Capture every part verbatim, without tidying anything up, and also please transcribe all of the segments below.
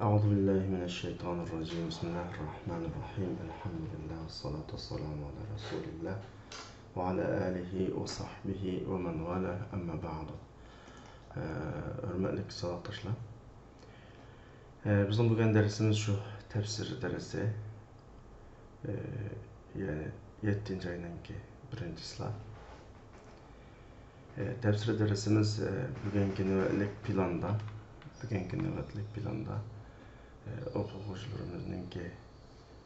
أعوذ بالله من الشيطان الرجيم. بسم الله الرحمن الرحيم. الحمد لله والصلاة والسلام على رسول الله وعلى آله وصحبه ومن والاه. أما بعد. ھۆرمەتلىك ساۋاقداشلار، بىزنىڭ بۈگۈن دەرسىمىز شۇ تەپسىر دەرسى. يەنى يەتتىنچى ئاينىڭكى بىرىنچىسىلا. تەپسىر دەرسىمىز بۈگۈنكى نۆۋەتلىك پىلاندا، بۈگۈنكى نۆۋەتلىك پىلاندا ئوقۇغۇچىلىرىمىزنىڭكى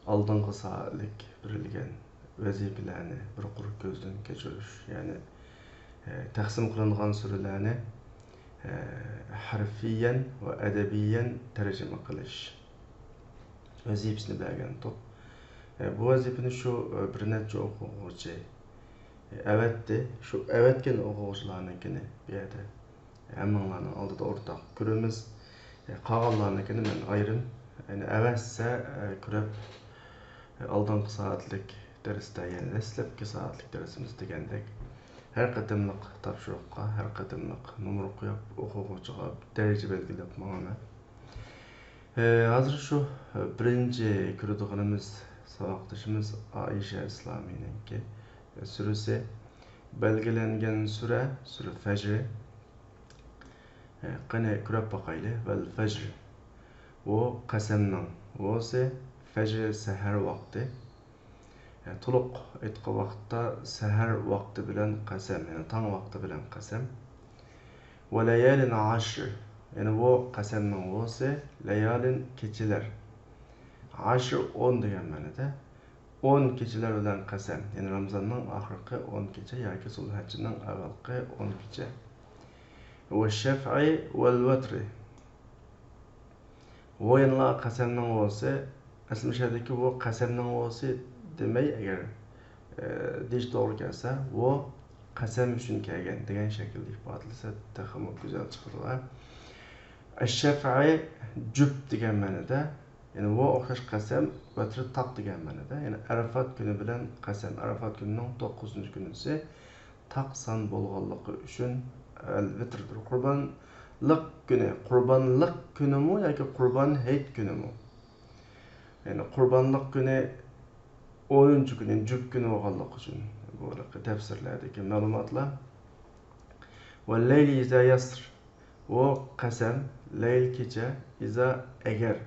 ئالدىنقى سائەتلىك بېرىلگەن ۋەزىپىلەرنى بىر قۇر كۆزدىن كەچۈرۈش، يەنى تەقسىم قىلىنغان سۈرىلەرنى ھەرفىيەن ۋە ئەدەبىيەن تەرجىمە قىلىش ۋەزىپىسىنى بەرگەنتۇق. بۇ ۋەزىپىنى شۇ بىر نەچچە ئوقۇغۇچى ئەۋەتتى. شۇ ئەۋەتكەن ئوقۇغۇچىلارنىڭكىنى بۇ يەردە ھەممىڭلارنىڭ ئالدىدا ئورتاق كۆرىمىز. قالغانلارنىڭكىنى مەن ئايرىم، يەنى ئەۋەتسە، كۆرۈپ، ئالدىنقى سائەتلىك دەرستە، يەنى دەسلەپكى سائەتلىك دەرسىمىز دېگەندەك، ھەر قېتىملىق تاپشۇرۇققا، ھەر قېتىملىق نومۇر قويۇپ، ئوقۇغۇچىغا دەرىجە بەلگىلەپ ماڭىمەن. ھازىر شۇ بىرىنچى كۆرىدىغىنىمىز ساۋاقدىشىمىز ئائىشە ئىسلامىنىڭكى سۈرىسى. بەلگىلەنگەن سۈرە، سۈرە فەجر. قېنى كۆرۈپ باقايلى. ۋەل فەجر. ۋو قەسەمنىڭ ۋوسى، فەجر سەھەر ۋاقتى. تولۇق ئېيتقان ۋاقىتتا سەھەر ۋاقتى بىلەن قەسەم، يەنى تاڭ ۋاقتى بىلەن قەسەم. ۋە لەيالىن ئەشر، يەنى ۋو قەسەمنىڭ ۋوسى، لەيالىن كېچىلەر. ئەشر ئون دېگەن مەنىدە. ئون كېچىلەر بىلەن قەسەم، يەنى رامىزاننىڭ ئاخىرقى ئون كېچە ياكى زۇلھەججىنىڭ ئەۋۋەلقى ئون كېچە. ۋە شەفئى ۋەل ۋەترى. ۋو يەنىلا قەسەمنىڭ ۋوسى، ئەسلى مۇشۇ يەردىكى ۋو قەسەمنىڭ ۋوسى دېمەي، ئەگەر، ئە، دېيىش توغرا كەلسە، ۋو قەسەم ئۈچۈن كەلگەن دېگەن شەكىلدە ئىپادىلىسە تېخىمۇ گۈزەل چىقىدۇ. ئەششەفئى جۈپ دېگەن مەنىدە، يەنى ۋو ئوخشاش قەسەم، ۋەترى تاق دېگەن مەنىدە. يەنى ئەرەفات كۈنى بىلەن قەسەم. ئەرەفات كۈنىنىڭ توققۇزىنچى كۈنىسى تاق سان بولغانلىقى ئۈچۈن ئەل ۋىتىردۇر. قۇربانلىق كۈنى، قۇربانلىق كۈنىمۇ ياكى قۇربان ھېيت كۈنىمۇ؟ يەنى قۇربانلىق كۈنى ئونىنچى كۈنى، جۈپ كۈنى بولغانلىقى ئۈچۈن. بۇ تەپسىرلەردىكى مەلۇماتلار. ۋەللەيلى ئىزا يەسر. ۋو قەسەم، لەيل كېچە، ئىزا ئەگەر.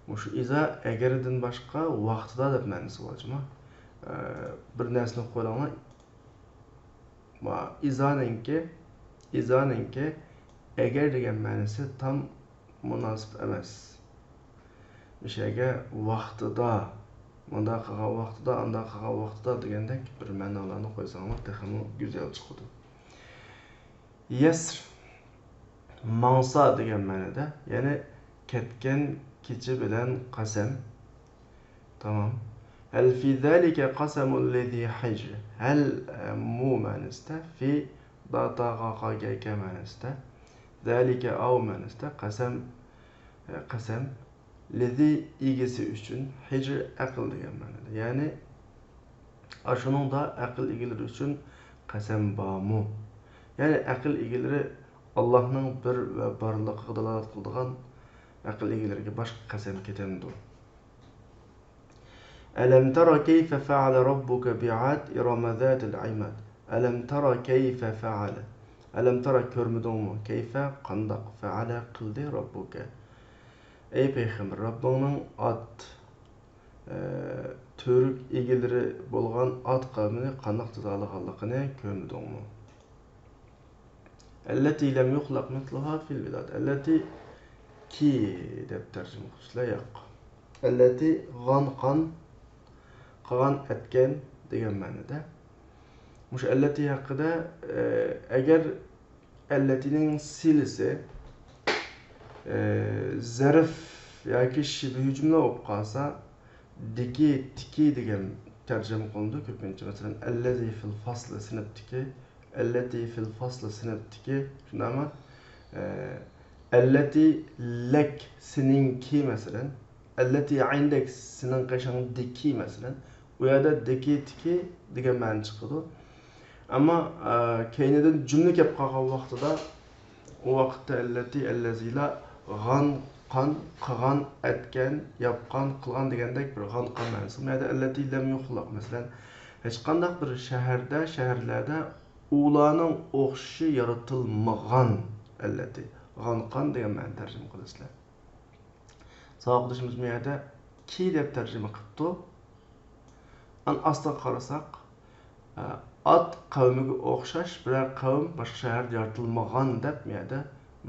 مۇشۇ ئىزا ئەگەردىن باشقا ۋاقتىدا دەپ مەنىسى بار جۇمۇ. ئە، بىر نەرسىنى قويۇۋالىڭلار. ما، ئىزانىڭكى، ئىزانىڭكى ئەگەر دېگەن مەنىسى تام مۇناسىپ ئەمەس. مۇشۇ يەرگە ۋاقتىدا، مۇنداق قىلغان ۋاقتىدا، ئانداق قىلغان ۋاقتىدا دېگەندەك بىر مەنالارنى قويساڭلار تېخىمۇ گۈزەل چىقىدۇ. يەسر، ماڭسا دېگەن مەنىدە، يەنى كەتكەن كېچە بىلەن قەسەم. تامام. ھەل فى زەلىكە قەسەمۇن لىزى ھىجر. ھەل، ئە، مۇ مەنىسىدە، فى، داتاغا قاگەكە مەنىسىدە، زەلىكە ئاۋ مەنىسىدە، قەسەم، ئە، قەسەم، لىزى ئىگىسى ئۈچۈن، ھىجر ئەقىل دېگەن مەنىدە. يەنى، ئاشۇنىڭدا ئەقىل ئىگىلىرى ئۈچۈن قەسەم بارمۇ؟ يەنى ئەقىل ئىگىلىرى ئاللاھنىڭ بىر ۋە بارلىقىغا دالالەت قىلىدىغان ئەقىل ئىگىلىرىگە باشقا قەسەم كېتەمدۇ؟ ئەلەم تەرە كەيفە فەئەلە رەببۇكە بىئاد ئىرەمە زاتىل ئىماد. ئەلەم تەرە كەيفە فەئەلە. ئەلەم تەرە كۆرمىدىڭمۇ؟ كەيفە قانداق؟ فەئەلە قىلدى رەببۇكە. ئەي پەيغەمبەر، رەببىڭنىڭ ئاد، ئە، تۈرك ئىگىلىرى بولغان ئاد قەۋمىنى قانداق جازالىغانلىقىنى كۆرمىدىڭمۇ؟ ئەللەتى لەم يۇخلەق مىسلۇھا فىل بىلاد. ئەللەتى كى دەپ تەرجىمە قىلىشلار ياق. ئەللەتى غان قان، قىلغان ئەتكەن دېگەن مەنىدە. مۇشۇ ئەللەتى ھەققىدە، ئە، ئەگەر ئەللەتىنىڭ سىلىسى، ئە، زەرف ياكى شىبھى جۈملە بولۇپ قالسا، دىكى، تىكى دېگەن تەرجىمە قىلىنىدۇ كۆپىنچە. مەسىلەن، ئەللەزى فىل فەسلى سىنىپتىكى، ئەللەتى فىل فەسلى سىنىپتىكى، شۇنداقمۇ؟ ئە، ئەللەتى لەك سېنىڭكى، مەسىلەن، ئەللەتى ئىندەك سېنىڭ قېشىڭدىكى، مەسىلەن، ئۇ يەردە دىكى، تىكى دېگەن مەنە چىقىدۇ. ئەمما، ئە، كەينىدىن جۈملە كەپ قالغان ۋاقتىدا، ئۇ ۋاقىتتا ئەللەتى، ئەللەزىلار غان قان، قىغان، ئەتكەن، ياپقان، قىلغان دېگەندەك بىر غان قان مەنىسى. مەدە ئەللەتى لەم يۇخلەق، مەسىلەن، ھېچقانداق بىر شەھەردە، شەھەرلەردە ئۇلارنىڭ ئوخشىشى يارىتىلمىغان ئەللەتى. غان قان دېگەن مەنىدە تەرجىمە قىلىسىلەر. ساۋاقدىشىمىز بۇ يەردە كى دەپ تەرجىمە قىپتۇ. ئان ئاستىغا قارىساق، ئات قەۋمىگە ئوخشاش بىرەر قەۋم باشقا شەھەردە يارىتىلمىغان دەپ، مۇ يەردە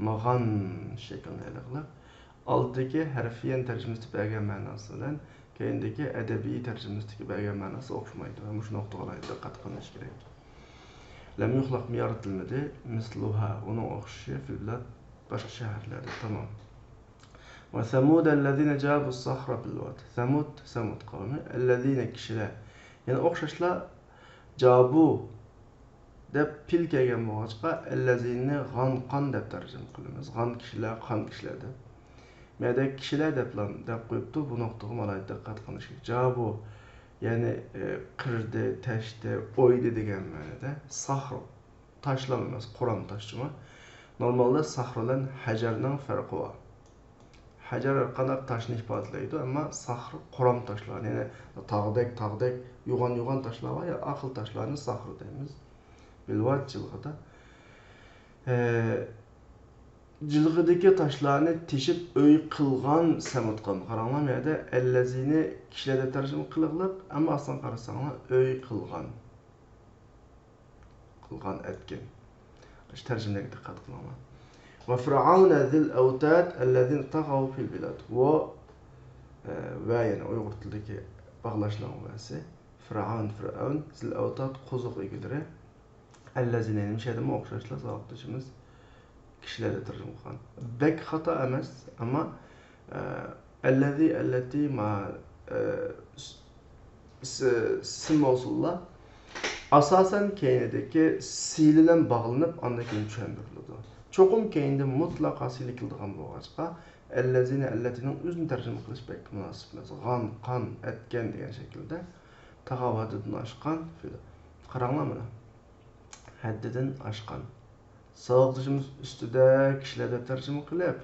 مىغان شەكلىنى ئېلىغلى. ئالدىدىكى ھەرفىيەن تەرجىمىسىدە بەرگەن مەناسى بىلەن كەينىدىكى ئەدەبىي تەرجىمىسىدىكى بەرگەن مەناسى ئوخشىمايدۇ. مۇشۇ نۇقتىغا ئالاھىدە دىققەت قىلىش كېرەك. لەم يۇخلەق يارىتىلمىدى، مىسلۇھا، ئۇنىڭ ئوخشىشى، فىل بىلاد، باشقا شەھەرلەردە. تامام. وثمود الذين جابوا الصخر بالواد. سەمۇد، سەمۇد قەۋمى، ئەللەزىنە، كىشىلەر. يەنە ئوخشاشلا جابۇ دەپ پېئىل كەلگەن بولغاچقا، ئەللەزىنىنى غان قان دەپ تەرجىمە قىلىمىز. غان كىشىلەر، قان كىشىلەر دەپ. مۇ يەردە كىشىلەر دەپلا دەپ قويۇپتۇ. بۇ نۇقتىغا ئالاھىدە دىققەت قىلىش كېرەك. جابۇ، يەنى، ئە، قىردى، تەشتى، ئويدى دېگەن مەنىدە. ساخر، تاشلام ئەمەس، قۇرام تاش جۇمۇ. نورمالدا ساخر بىلەن ھەجەرنىڭ پەرقى بار. ھەجەر ھەر قانداق تاشنى ئىپادىلەيدۇ، ئەمما ساخر قۇرام تاشلارنى، يەنى تاغدەك، تاغدەك يوغان، يوغان تاشلار بار يا، ئاقىل تاشلارنى ساخر دەيمىز. بىلۋات جىلغىدا. ئە، جىلغىدىكى تاشلارنى تېشىپ ئۆي قىلغان سەمۇد قەۋمى. قاراڭلار، مۇ يەردە ئەللەزىنى كىشىلەر دەپ تەرجىمە قىلىغلىق، ئەمما ئاستىغا قارىساڭلار، ئۆي قىلغان. قىلغان ئەتكەن. شۇ تەرجىمىلەرگە دىققەت قىلىڭلار. وفرعون ذي الأوتاد الذين طغوا في البلاد. ۋە، ئە، ۋە يەنە ئۇيغۇر تىلىدىكى باغلاشنىڭ ۋەسى. فىرئەۋن، فىرئەۋن، زىل ئەۋتاد، قوزۇق ئىگىلىرى. ئەللەزىنە، نېمىشەدىمۇ ئوخشاشلا ساۋاقدىشىمىز كىشىلەر دەپ تەرجىمە قىلغان. بەك خاتا ئەمەس، ئەمما، ئە، ئەللەزى، ئەللەتى، ما، ئە، س-، س-، سىم مەۋسۇللار ئاساسەن كەينىدىكى سى بىلەن باغلىنىپ، ئاندىن كېيىن چۈشەندۈرۈلىدۇ. چوقۇم كەينىدە مۇتلەقا سىلى كېلىدىغان بولغاچقا، ئەللەزىنە، ئەللەتىنىڭ ئۆزىنى تەرجىمە قىلىش بەك مۇناسىپ ئەمەس. غان، قان، ئەتكەن دېگەن شەكىلدە. تاغاۋ، ھەددىدىن ئاشقان، فىل. قاراڭلار مانا. ھەددىدىن ئاشقان. ساۋاقدىشىمىز ئۈستىدە كىشىلەر دەپ تەرجىمە قىلىپ،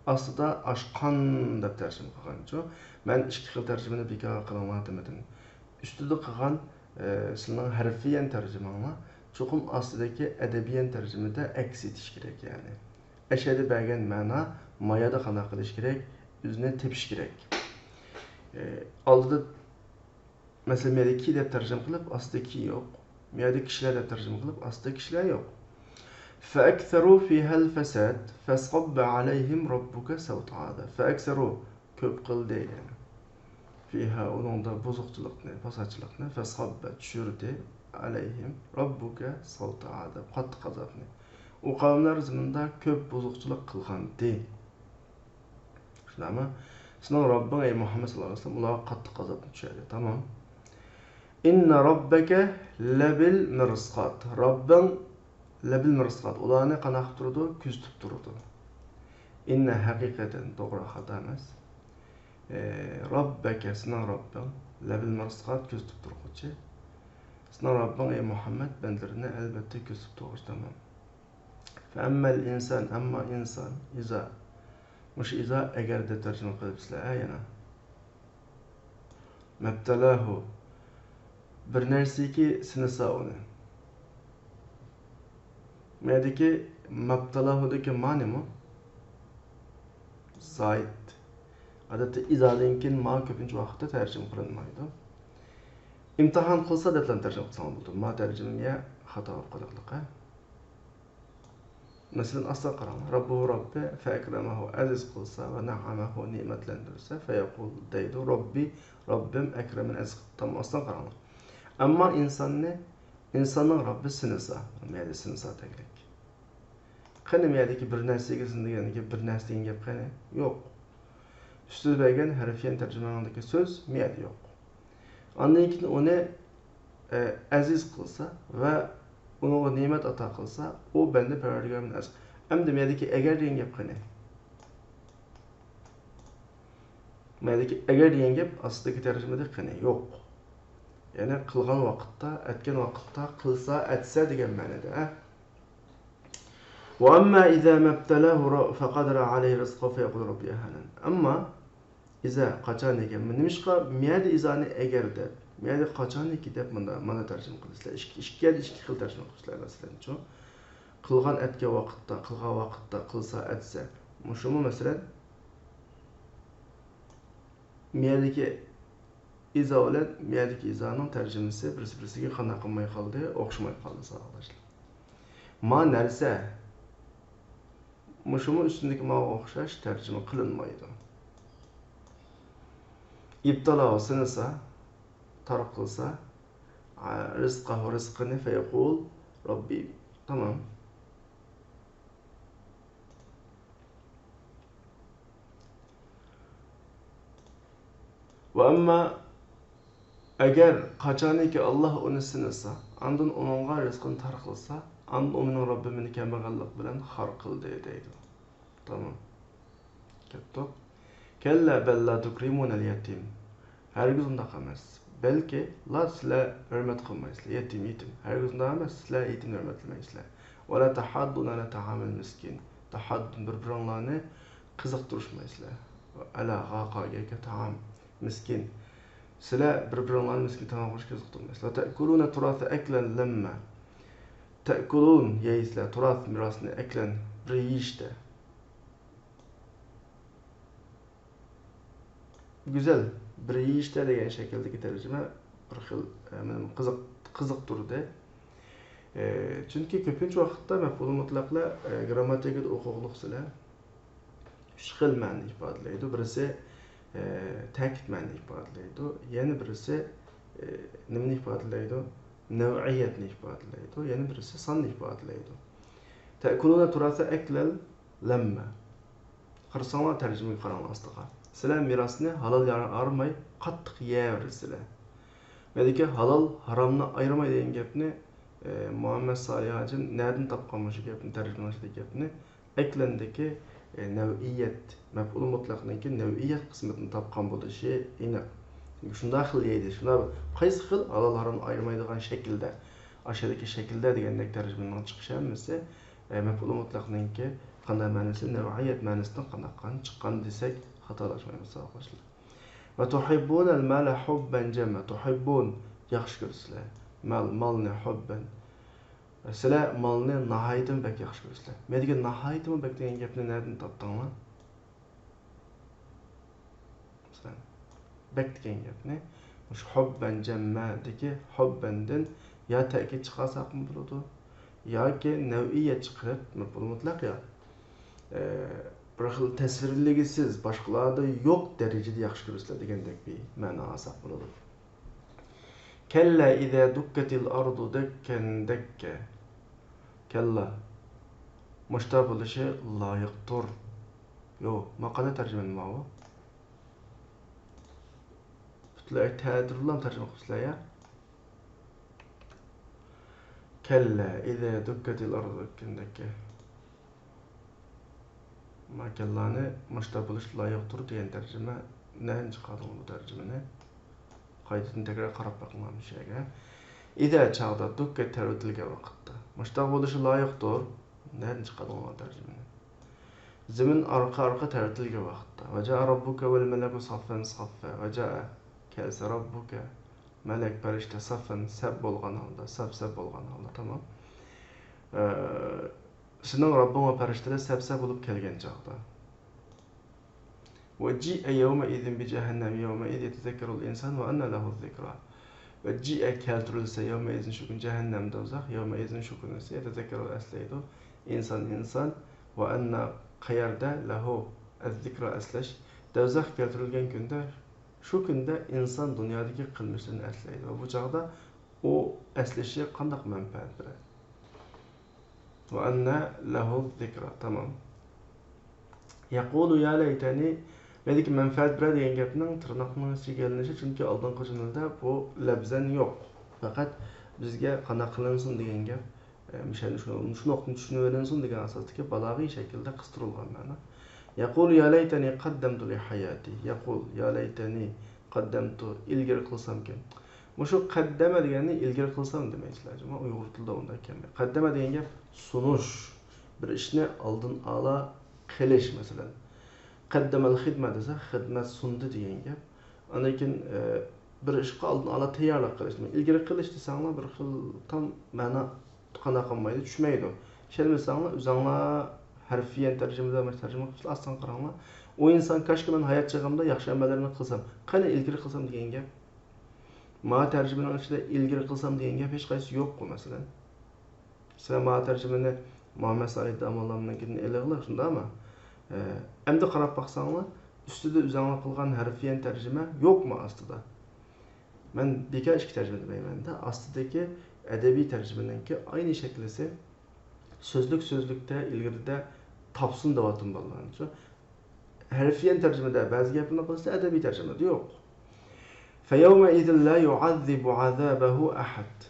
ئاستىدا ئاشقان دەپ تەرجىمە قىلغانچۇ؟ مەن ئىككى خىل تەرجىمىنى بىكار قىلىڭلار دېمىدىم. ئۈستىدە قىلغان، ئە، سىلىنىڭ ھەرفىيەن تەرجىمەڭلار چوقۇم ئاستىدىكى ئەدەبىيەن تەرجىمىدە ئەكس ئېتىش كېرەك، يەنى. ئەشەدە بەرگەن مەنا مايادا قانداق قىلىش كېرەك؟ ئۆزىنى تېپىش كېرەك. ئە، ئالدىدا مەسىلەن، مۇ يەردە كى دەپ تەرجىمە قىلىپ، ئاستىدا كى يوق. مۇ يەردە كىشىلەر دەپ تەرجىمە قىلىپ، ئاستىدا كىشىلەر يوق. فأكثروا فيها الفساد فصب عليهم ربك سوط عذاب. فأكثروا، كۆپ قىلدى، يەنى. فيها، ئۇنىڭدا بۇزۇقچىلىقنى، پاساتچىلىقنى، فصب، چۈشۈردى، عليهم، ربك، سوط عذاب، قاتتىق ئازابنى. ئۇ قەۋملەر زېمىندا كۆپ بۇزۇقچىلىق قىلغانىدى. شۇنداقمۇ؟ سېنىڭ رەببىڭ، ئەي مۇھەممەد ساللاللاھۇ ئەلەيھى ۋەسەللەم، ئۇلارغا قاتتىق ئازابنى چۈشۈردى. تامام. إن ربك لبالمرصاد. رەببىڭ لەبىلمىرساد. ئۇلارنى قانداق قىلىپ تۇرىدۇ؟ كۆزىتىپ تۇرىدۇ. ئىننە، ھەقىقەتەن، توغرا، خاتا ئەمەس. ئى، رەببەكە، سېنىڭ رەببىڭ، لەبىلمىرساد، كۆزىتىپ تۇرغۇچى. سېنىڭ رەببىڭ، ئەي مۇھەممەد، بەندىلىرىنى ئەلۋەتتە كۆزىتىپ تۇرغۇچى. تامام. فەئەممەل ئىنسان، ئەمما ئىنسان، ئىزا. مۇشۇ ئىزا ئەگەر دەپ تەرجىمە قىلىپسىلەر، ھە، يەنە. مەبتەلاھۇ. بىر نەرسىگە سىنىسا ئۇنى. مەدىكى مەبتەلاھۇدىكى ما نېمە؟ زايىد. ئادەتتە ئىزادىن كېيىن ما كۆپىنچە ۋاقىتتا تەرجىمە قىلىنمايدۇ. ئىمتىھان قىلسا دەپلا تەرجىمە قىلساڭ بولىدۇ. ما تەرجىمىگە خاتا بولۇپ قالىدۇ. مەسىلەن، ئاستىغا قاراڭ. رەببۇھۇ، رەببى، فەئەكرەمەھۇ، ئەزىز قىلسا، ۋە نەئەمەھۇ، نېمەتلەندۈرسە، فەيەقۇل، دەيدۇ، رەببى، رەببىم، ئەكرەمەن، ئەزىز قىلدى. تامام، ئاستىغا قاراڭلار. ئەمما ئىنساننى، ئىنساننىڭ رەببى سىنىسا، مەيلى سىنىسا تەگلىك. قېنى مەيلىكى بىر نەرسىگە سىنىدىغاندىكى بىر نەرسە دېگەن گەپ قېنى؟ يوق. ئۈستىدە بەرگەن ھەرفىيەن تەرجىمەڭدىكى سۆز مەيلى يوق. ئاندىن كېيىن ئۇنى، ئە، ئەزىز قىلسا ۋە ئۇنىڭغا نېمەت ئاتا قىلسا، ئۇ بەندە پەرۋەردىگارىمدىن ئەزىز. ئەمدى مەيلىكى ئەگەر دېگەن گەپ قېنى؟ مەيلىكى ئەگەر دېگەن گەپ ئاستىدىكى تەرجىمىدە قېنى؟ يوق. يەنى قىلغان ۋاقىتتا، ئەتكەن ۋاقىتتا، قىلسا، ئەتسە دېگەن مەنىدە، ھە؟ وأما إذا ما ابتلاه ر-، فقدر عليه رزقه فيقول ربي أهانن. ئەمما ئىزا، قاچانكى، نېمىشقا مەيەردە ئىزانى ئەگەر دەپ، مەيەردە قاچانكى دەپ مۇندا، مانا تەرجىمە قىلىسىلەر. ئىككى، ئىككى يەردە ئىككى خىل تەرجىمە قىلىسىلەر، مەسىلەنچۇ. قىلغان ئەتكەن ۋاقىتتا، قىلغان ۋاقىتتا، قىلسا، ئەتسە. مۇشۇمۇ، مەسىلەن، مەيەردىكى ئىزا بىلەن مەيەردىكى ئىزانىڭ تەرجىمىسى بىرسى-بىرسىگە قانداق قىلماي قالدى، ئوخشىماي قالدى، ساۋاقداشلار. ما نەرسە، مۇشۇمۇ ئۈستۈندىكى ماغا ئوخشاش تەرجىمە قىلىنمايدۇ. ئىبتىلا سىنىسا، تار قىلسا، رىزقەھۇ، رىزقىنى، فەيەقۇل رەببى. تامام. ۋە ئەمما ئەگەر قاچانكى ئاللاھ ئۇنى سىنىسا، ئاندىن ئۇنىڭغا رىزقىنى تار قىلسا، ئاندىن ئۇ مېنىڭ رەببىم، مېنى كەمبەغەللىك بىلەن خار قىلدى دەيدۇ. تامام. كەتتۇق. كەللا بەل لا تۇكرىمۇنەل يەتىم. ھەرگىز ئۇنداق ئەمەس. بەلكى، لا، سىلەر ھۆرمەت قىلمايسىلەر. يەتىم، يېتىم. ھەرگىز ئۇنداق ئەمەس. سىلەر يېتىمنى ھۆرمەتلىمەيسىلەر. ۋە لا تەھاضدۇنە ئەلا تەئامىل مىسكىن. تەھاضدۇن، بىر-بىرىڭلارنى قىزىقتۇرۇشمايسىلەر. ئەلا غاقا گەكە تائام. مىسكىن. سىلەر بىر-بىرىڭلارنى مىسكىن تاماق بېرىشكە قىزىقتۇرمايسىلەر. تەئكۇلۇنە تۇراسە ئەكلەن لەممە. تەئكۇلۇن، يەيسىلەر، تۇراس، مىراسنى، ئەكلەن، بىر يېيىشتە. گۈزەل، بىر يېيىشتە دېگەن شەكىلدىكى تەرجىمە بىر خىل، ئە، مېنى قىزىق-، قىزىقتۇردى. ئە، چۈنكى كۆپىنچە ۋاقىتتا مەپئۇلى مۇتلەقلار، ئە، گىرامماتىكىدا ئوقۇغلۇق سىلەر ئۈچ خىل مەنىنى ئىپادىلەيدۇ. بىرسى، ئە، تەكىت مەنىنى ئىپادىلەيدۇ. يەنە بىرسى، ئە، نېمىنى ئىپادىلەيدۇ؟ نەۋئىيەتنى ئىپادىلەيدۇ. يەنە بىرسى ساننى ئىپادىلەيدۇ. تەئكۇلۇنە تۇراسە ئەكلەل لەممە. قارىساڭلار، تەرجىمىگە قاراڭلار ئاستىغا. سىلەر مىراسنى ھالال يار-، ھاراماي قاتتىق يەۋېرىسىلەر. مەدىكى ھالال ھارامنى ئايرىماي دېگەن گەپنى، ئى، مۇھەممەد سالىھ ھاجىم نەدىن تاپقان مۇشۇ گەپنى، تەرجىمىلەشتىكى گەپنى؟ ئەكلەندىكى، ئى، نەۋئىيەت، مەپئۇلى مۇتلەقنىڭكى نەۋئىيەت قىسمىتىنى تاپقان بولۇشى ئېنىق. شۇنداق خىل يەيدۇ، شۇنداق، قايسى خىل ھالال ھارامنى ئايرىمايدىغان شەكىلدە، ئاشۇ يەردىكى شەكىلدە دېگەندەك تەرجىمىنىڭ چىقىشى ھەممىسى، ئە، مەپئۇلى مۇتلەقنىڭكى قانداق مەنىسى، نەۋئىيەت مەنىسىدىن قانداق چىققان دېسەك، خاتالاشمايمىز، ساۋاقداشلار. ۋە تۇھىببۇنەل مالە ھۇببەن جەممە. تۇھىببۇن، ياخشى كۆرىسىلەر. مال، مالنى، ھۇببەن. سىلەر مالنى ناھايىتىمۇ بەك ياخشى كۆرىسىلەر. مەن دېگەن ناھايىتىمۇ بەك دېگەن گەپنى نەدىن تاپتىڭلار؟ مەسىلەن، بەك دېگەن گەپنى مۇشۇ ھۇببەن جەممەدىكى ھۇببەندىن يا تەكىت چىقارساقمۇ بولىدۇ، ياكى نەۋئىيەت چىقىرىپ، مەپئۇل مۇتلەق يا، ئە، بىر خىل تەسۋىرلىگۈسىز، باشقىلاردا يوق دەرىجىدە ياخشى كۆرىسىلەر دېگەندەك بىر مەنا ئالساق بولىدۇ. كەللا ئىزا دۇككەتىل ئارضۇ دەككەن دەككە. كەللا. مۇشۇنداق بولۇشى لايىقتۇر. يو، ماقالە تەرجىمىنى ماۋۇ. پۈتۈنلەي تەتۈرلەم تەرجىمە قىلىپسىلەر يا. كەللا ئىزا دۇككەتىل ئارضۇ دەككەن دەككە. ما كەللانى مۇشۇنداق بولۇشى لايىقتۇر دېگەن تەرجىمە. نەدىن چىقاردىڭ بۇ تەرجىمىنى؟ قايتىدىن تەكرار قاراپ بېقىڭلار مۇشۇ يەرگە. ئىزا چاغدا، دۇككە تەۋرىتىلگەن ۋاقىتتا. مۇشۇنداق بولۇشى لايىقتۇر. نەدىن چىقاردىڭلار تەرجىمىنى؟ زېمىن ئارقا-ئارقا تەۋرىتىلگەن ۋاقىتتا. ۋەجائە رەببۇكە ۋەل مەلەكۇ سەففەن سەففە. ۋەجائە، كەلسە، رەببۇكە، مەلەك، پەرىشتە، سەففەن، سەپ بولغان ھالدا، سەپ-سەپ بولغان ھالدا، تامام. ئە، سېنىڭ رەببىڭ ۋە پەرىشتىلەر سەپ-سەپ بولۇپ كەلگەن چاغدا. ۋە جىئە يەۋمەئىزىن بىجەھەننەم يەۋمەئىز يەتەزەككەرۇل ئىنسان ۋە ئەننە لەھۇز زىكرا. ۋە جىئە كەلتۈرۈلسە يەۋمەئىزىن شۇ كۈن جەھەننەم دوزاخ، يەۋمەئىزىن شۇ كۈنىسى يەتەزەككەرۇ ئەسلەيدۇ ئىنسان ئىنسان ۋە ئەننە قەيەردە لەھۇ ئەززىكرا ئەسلەش دوزاخ كەلتۈرۈلگەن كۈندە شۇ كۈندە ئىنسان دۇنيادىكى قىلمىشلىرىنى ئەسلەيدۇ ۋە بۇ چاغدا ئۇ ئەسلىشى قانداق مەنپەئەت بېرەر؟ ۋە ئەننە لەھۇ زىكرا. تامام. يەقۇلۇ يا لەيتەنى. مەندىكى مەنپەئەت بېرەر دېگەن گەپنىڭ تىرناقنىڭ ئىچىگە ئېلىنىشى، چۈنكى ئالدىنقى جۈملىدە بۇ لەپزەن يوق. پەقەت بىزگە قانداق قىلىنسۇن دېگەن گەپ، ئە، مۇشۇ، شۇ، شۇ نۇقتىنى چۈشىنىۋېلىنسۇن دېگەن ئاساستىكى بالاغىي شەكىلدە قىستۇرۇلغان مەنا. يەقۇلۇ يا لەيتەنى قەددەمتۇ لىھاياتى. يەقۇل يا لەيتەنى قەددەمتۇ، ئىلگىرى قىلسامكەن. مۇشۇ قەددەمە دېگەننى ئىلگىرى قىلسام دېمەيسىلەر جۇمۇ، ئۇيغۇر تىلىدا ئۇنداق كەلمەيدۇ. قەددەمە دېگەن گەپ سۇنۇش، بىر ئىشنى ئالدىن ئالا قىلىش، مەسىلەن، قەددەمەل خىدمە دېسە، خىزمەت سۇندى دېگەن گەپ. ئاندىن كېيىن، ئە، بىر ئىشقا ئالدىن ئالا تەييارلىق قىلىش. ئىلگىرى قىلىش دېسەڭلار، بىر خىل تام مەنا قانداق قىلمايدۇ، چۈشمەيدۇ. ئىشەنمىسەڭلار، ئۆزۈڭلار ھەرپىيەن تەرجىمىدە مۇشۇ تەرجىمە قىلىپ ئاستىڭ قاراڭلار. ئۇ ئىنسان، كاشكى مەن ھايات چېغىمدا ياخشى ئەمەللەرنى قىلسام، قېنى ئىلگىرى قىلسام دېگەن گەپ. ما تەرجىمىنىڭ ئىچىدە ئىلگىرى قىلسام دېگەن گەپ ھېچقايسىسى يوققۇ، مەسىلەن. سىلەر ما تەرجىمىنى مۇھەممەد سائىد داموللامنىڭكىدىن ئېلىغىلى، شۇنداقمۇ؟ ئە، ئەمدى قاراپ باقساڭلار، ئۈستىدە ئۆزۈڭلار قىلغان ھەرپىيەن تەرجىمە يوقمۇ ئاستىدا؟ مەن بىكار ئىككى تەرجىمە دېمەيمەن-دە، ئاستىدىكى ئەدەبىي تەرجىمىنىڭكى ئاينى شەكلىسى. سۆزلۈك سۆزلۈكتە ئىلگىرىدە تاپسۇن دەۋاتىمەن بالىلار. شۇ ھەرپىيەن تەرجىمىدە بەزى گەپلەرنى قىلسا، ئەدەبىي تەرجىمىدە يوق. فيومئذ لا يعذب عذابه أحد.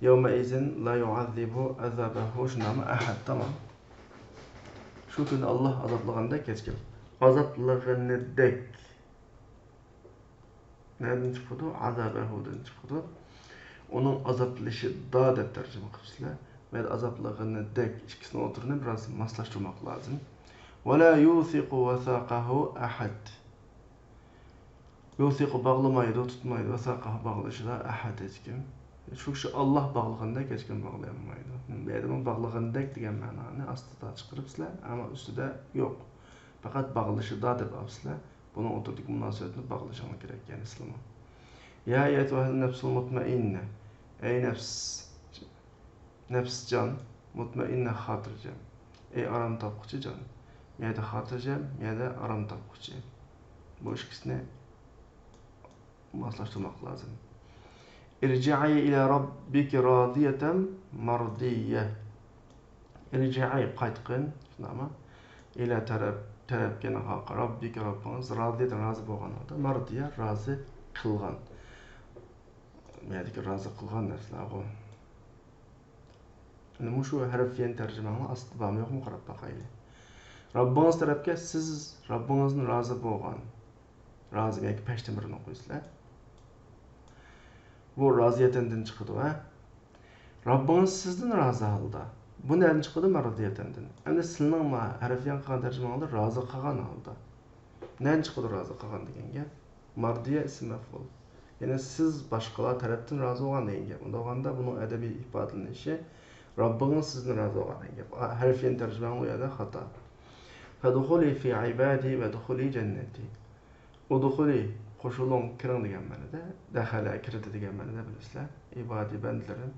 يومئذ لا يعذب عذابه، شۇنداقمۇ؟ ئەھەد، تامام. شۇ كۈنى ئاللاھ ئازابلىغاندەك ھېچكىم. ئازابلىغىنىدەك. نەدىن چىقىدۇ؟ عذابه دىن چىقىدۇ. ئۇنىڭ ئازابلىشىدا دەپ تەرجىمە قىلىپسىلەر. بۇ يەردە ئازابلىغىنىدەك، ئىككىسىنىڭ ئوتتۇرىنى بىراز ماسلاشتۇرماق لازىم. ولا يوثق وثاقه أحد. يوثق باغلىمايدۇ، تۇتمايدۇ، وثاقه باغلىشىدا، ئەھەد ھېچكىم. شۇ كىشى ئاللاھ باغلىغاندەك ھېچكىم باغلىيالمايدۇ. بۇ يەردىمۇ باغلىغاندەك دېگەن مەنانى ئاستىدا چىقىرىپسىلەر، ئەمما ئۈستىدە يوق. پەقەت باغلىشىدا دەپ ئاپسىلەر. بۇنىڭ ئوتتۇرىدىكى مۇناسىۋەتنى باغلىشىڭلار كېرەك، يەنى سىلىمۇ. يا أيتها النفس المطمئنة. ئەي نەپس، نەپسجان، مۇتمەئىننە، خاتىرجەم. ئەي ئارام تاپقۇچى جان. مەيەردە خاتىرجەم، مەيەردە ئارام تاپقۇچى. بۇ ئىككىسىنى ماسلاشتۇرماق لازىم. ارجعي إلى ربك راضية مرضية. ارجعي، قايتقىن، شۇنداقمۇ؟ ئىلە، تەرەپ، تەرەپكە، ناھەق، رەببىكە، رەببىڭىز، رازىيەتەن، رازى بولغان ھالدا، مەردىيە، رازى قىلغان. بۇ يەردىكى رازى قىلغان نەرسىلەرغۇ. ئەنە مۇشۇ ھەرپىيەن تەرجىمەڭلار ئاستىدا بارمۇ يوقمۇ قاراپ باقايلى. رەببىڭىز تەرەپكە، سىز رەببىڭىزدىن رازى بولغان. رازى ياكى پەشتىن بىرىنى ئوقۇيسىلەر. بۇ رازىيەتەندىن چىقىدۇ، ھە؟ رەببىڭىز سىزدىن رازى ھالدا. بۇ نەدىن چىقىدۇ؟ مەردىيەتەندىن. ئەمدى سىلىنىڭ ما ھەرپىيەن قىلغان تەرجىمىڭىزدە رازى قىلغان ھالدا. نەدىن چىقىدۇ رازى قىلغان دېگەن گەپ؟ مەردىيە ئىسىم مەفئۇل. يەنى سىز باشقىلار تەرەپتىن رازى بولغان دېگەن گەپ. ئۇنداق بولغاندا بۇنىڭ ئەدەبىي ئىپادىلىنىشى رەببىڭىز سىزدىن رازى بولغان دېگەن گەپ. ھەرپىيەن تەرجىمەڭ بۇ يەردە خاتا. فادخلي في عبادي وادخلي جنتي. ئۇدخۇلى، قوشۇلۇڭ، كىرىڭ دېگەن مەنىدە. دەخەلە، كىردى دېگەن مەنىدە، بىلىسىلەر. ئىبادى، بەندىلىرىم.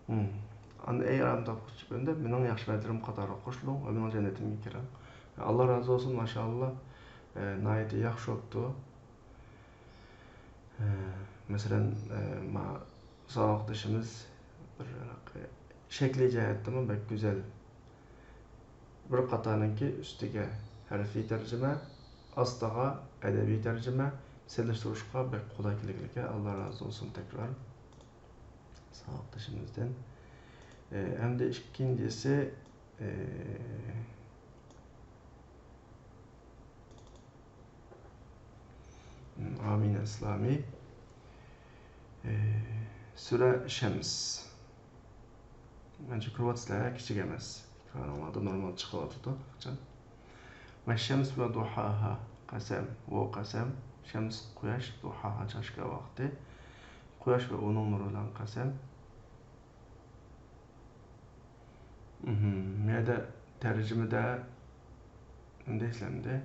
ھىم. ئاندىن ئەي ئارام تاپقۇچى بەندە، مېنىڭ ياخشى بەندىلىرىم قاتارىغا قوشۇلۇڭ ۋە مېنىڭ جەننىتىمگە كىرىڭ. ئاللا رازى بولسۇن، ماشائاللا، ئە، ناھايىتى ياخشى بوپتۇ. ئە، مەسىلەن، ئە، ما ساۋاقدىشىمىز بىر شەكلىي جەھەتتىمۇ بەك گۈزەل. بىر قاتارنىڭكى ئۈستىگە ھەرپىي تەرجىمە، ئاستىغا ئەدەبىي تەرجىمە، سېلىشتۇرۇشقا بەك قولاي كېلىدىكەن. ئاللا رازى بولسۇن تەكرار ساۋاقدىشىمىزدىن. ئە، ئەمدى ئىككىنچىسى، ئە، ئامىنە ئىسلامى. ئى، سۈرە شەمس. مەنچە كۆرۈۋاتىسىلەر، كىچىك ئەمەس. ئېكرانىڭلاردا نورمال چىقىۋاتىدۇ، قاچان. والشمس وضحاها، قەسەم، ۋو قەسەم، شەمس، قۇياش، ضحاها، چاشكا ۋاقتى، قۇياش ۋە ئۇنىڭ نۇرى بىلەن قەسەم. مھم. مەيەردە تەرجىمىدە نېمە دەيسىلەر ئەمدى؟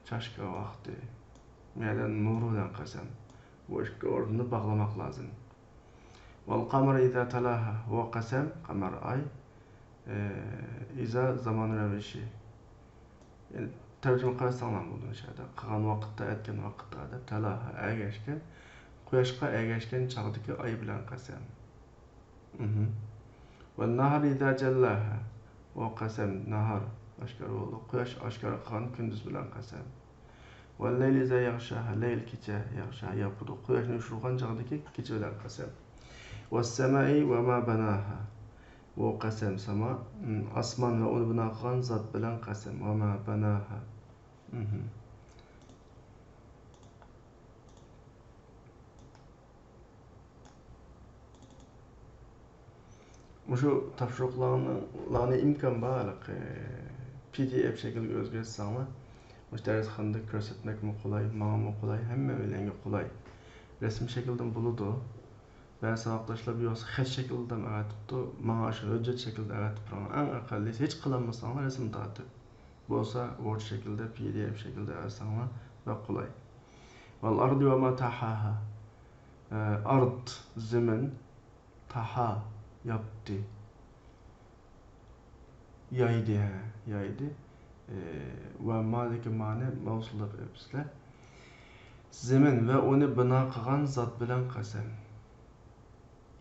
چاشكا ۋاقتى. مەيەردە نۇرى بىلەن قەسەم. بۇ ئىككى ئورۇننى باغلىماق لازىم. والقمر إذا تلاها، ۋو قەسەم، قەمەر، ئاي، ئى، ئىزا زامان رەۋىشى. يەنى تەرجىمە قىلىۋەتسەڭلار بولىدۇ مۇشۇ يەردە. قىلغان ۋاقىتتا، ئەتكەن ۋاقىتتا دەپ، تلاها، ئەگەشكەن، قۇياشقا ئەگەشكەن چاغدىكى ئاي بىلەن قەسەم. مھم. والنهار إذا جلاها، ۋو قەسەم، ناھار ئاشكارا بولدى. قۇياش ئاشكارا قىلغان كۈندۈز بىلەن قەسەم. والليل إذا يغشاها، لەيل كېچە، يغشاها ياپىدۇ. قۇياشنى يوشۇرغان چاغدىكى كېچە بىلەن قەسەم. والسماء وما بناها، ۋو قەسەم، ساما، ئاسمان ۋە ئۇنى بىنا قىلغان زات بىلەن قەسەم. وما بناها. مھم. مۇشۇ تاپشۇرۇقلارنى ئىمكان بار ھېلىقى پى دى ئېف شەكىلگە ئۆزگەرتسەڭلار، مۇشۇ دەرسخانىدا كۆرسەتمەكمۇ قولاي، ماڭىمۇ قولاي، ھەممەيلەنگە قولاي. رەسىم شەكلىدىن بولىدۇ. بەزى ساۋاقداشلار بۇ يوقسا خەت شەكلىدە ئەۋەتىپتۇ، ماڭا شۇ ھۆججەت شەكلىدە ئەۋەتىپ بېرىڭ. ئەڭ ئەقەللىسى ھېچ قىلالمىساڭلار رەسىم تارتىپ. بولسا ۋورد شەكلىدە، پى دى ئېف شەكلىدە ئەۋەتسەڭلار بەك قولاي. ۋەل ئەردى ۋە ما تەھاھا. ئە، ئەرد، زېمىن، تەھا، ياپتى. يايدى، ھە، يايدى. ئە، ۋە مادىكى مانى مەۋسۇللۇق ئېپىسلەر. زېمىن ۋە ئۇنى بىنا قىلغان زات بىلەن قەسەم.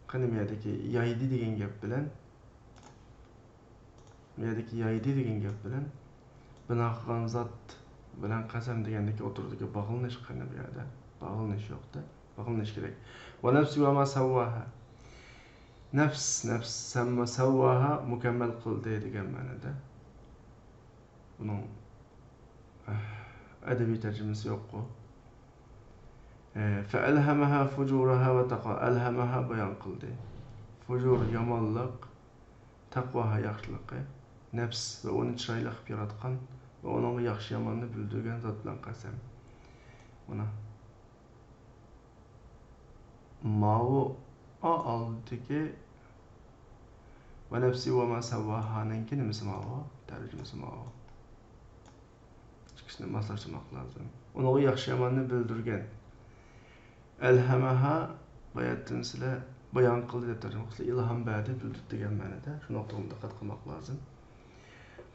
قېنى، بۇ يەردىكى يايدى دېگەن گەپ بىلەن، بۇ يەردىكى يايدى دېگەن گەپ بىلەن بىنا قىلغان زات بىلەن قەسەم دېگەندىكى ئوتتۇرىدىكى باغلىنىش قېنى بۇ يەردە؟ باغلىنىش يوق-دە. باغلىنىش كېرەك. ۋە نەفسى ۋە ما سەۋۋاھا. نەپس، نەپس، سەمما سەۋۋاھا، مۇكەممەل قىلدى دېگەن مەنىدە. بۇنىڭ، ئەھ، ئەدەبىي تەرجىمىسى يوققۇ. ئە، فەئەلھەمەھا فۇجۇرەھا ۋە تەقۋا. ئەلھەمەھا بايان قىلدى. فۇجۇر، يامانلىق، تەقۋاھا، ياخشىلىقى. نەپس ۋە ئۇنى چىرايلىق قىلىپ ياراتقان ۋە ئۇنىڭغا ياخشى-ياماننى بىلدۈرگەن زات بىلەن قەسەم. مانا. ماۋۇ ئا ئالدىدىكى ۋە نەپسى ۋە ما سەۋۋاھانىڭكى نېمىسى ماۋۇ؟ تەرجىمىسى ماۋۇ. ئىككىسىنى ماسلاشتۇرماق لازىم. ئۇنىڭغا ياخشى-ياماننى بىلدۈرگەن. ئەلھەمەھا باياتتىن سىلەر بايان قىلدى دەپ تەرجىمە قىلسا، ئىلھام بەردى، بىلدۈردى دېگەن مەنىدە. شۇ نۇقتىغا دىققەت قىلماق لازىم.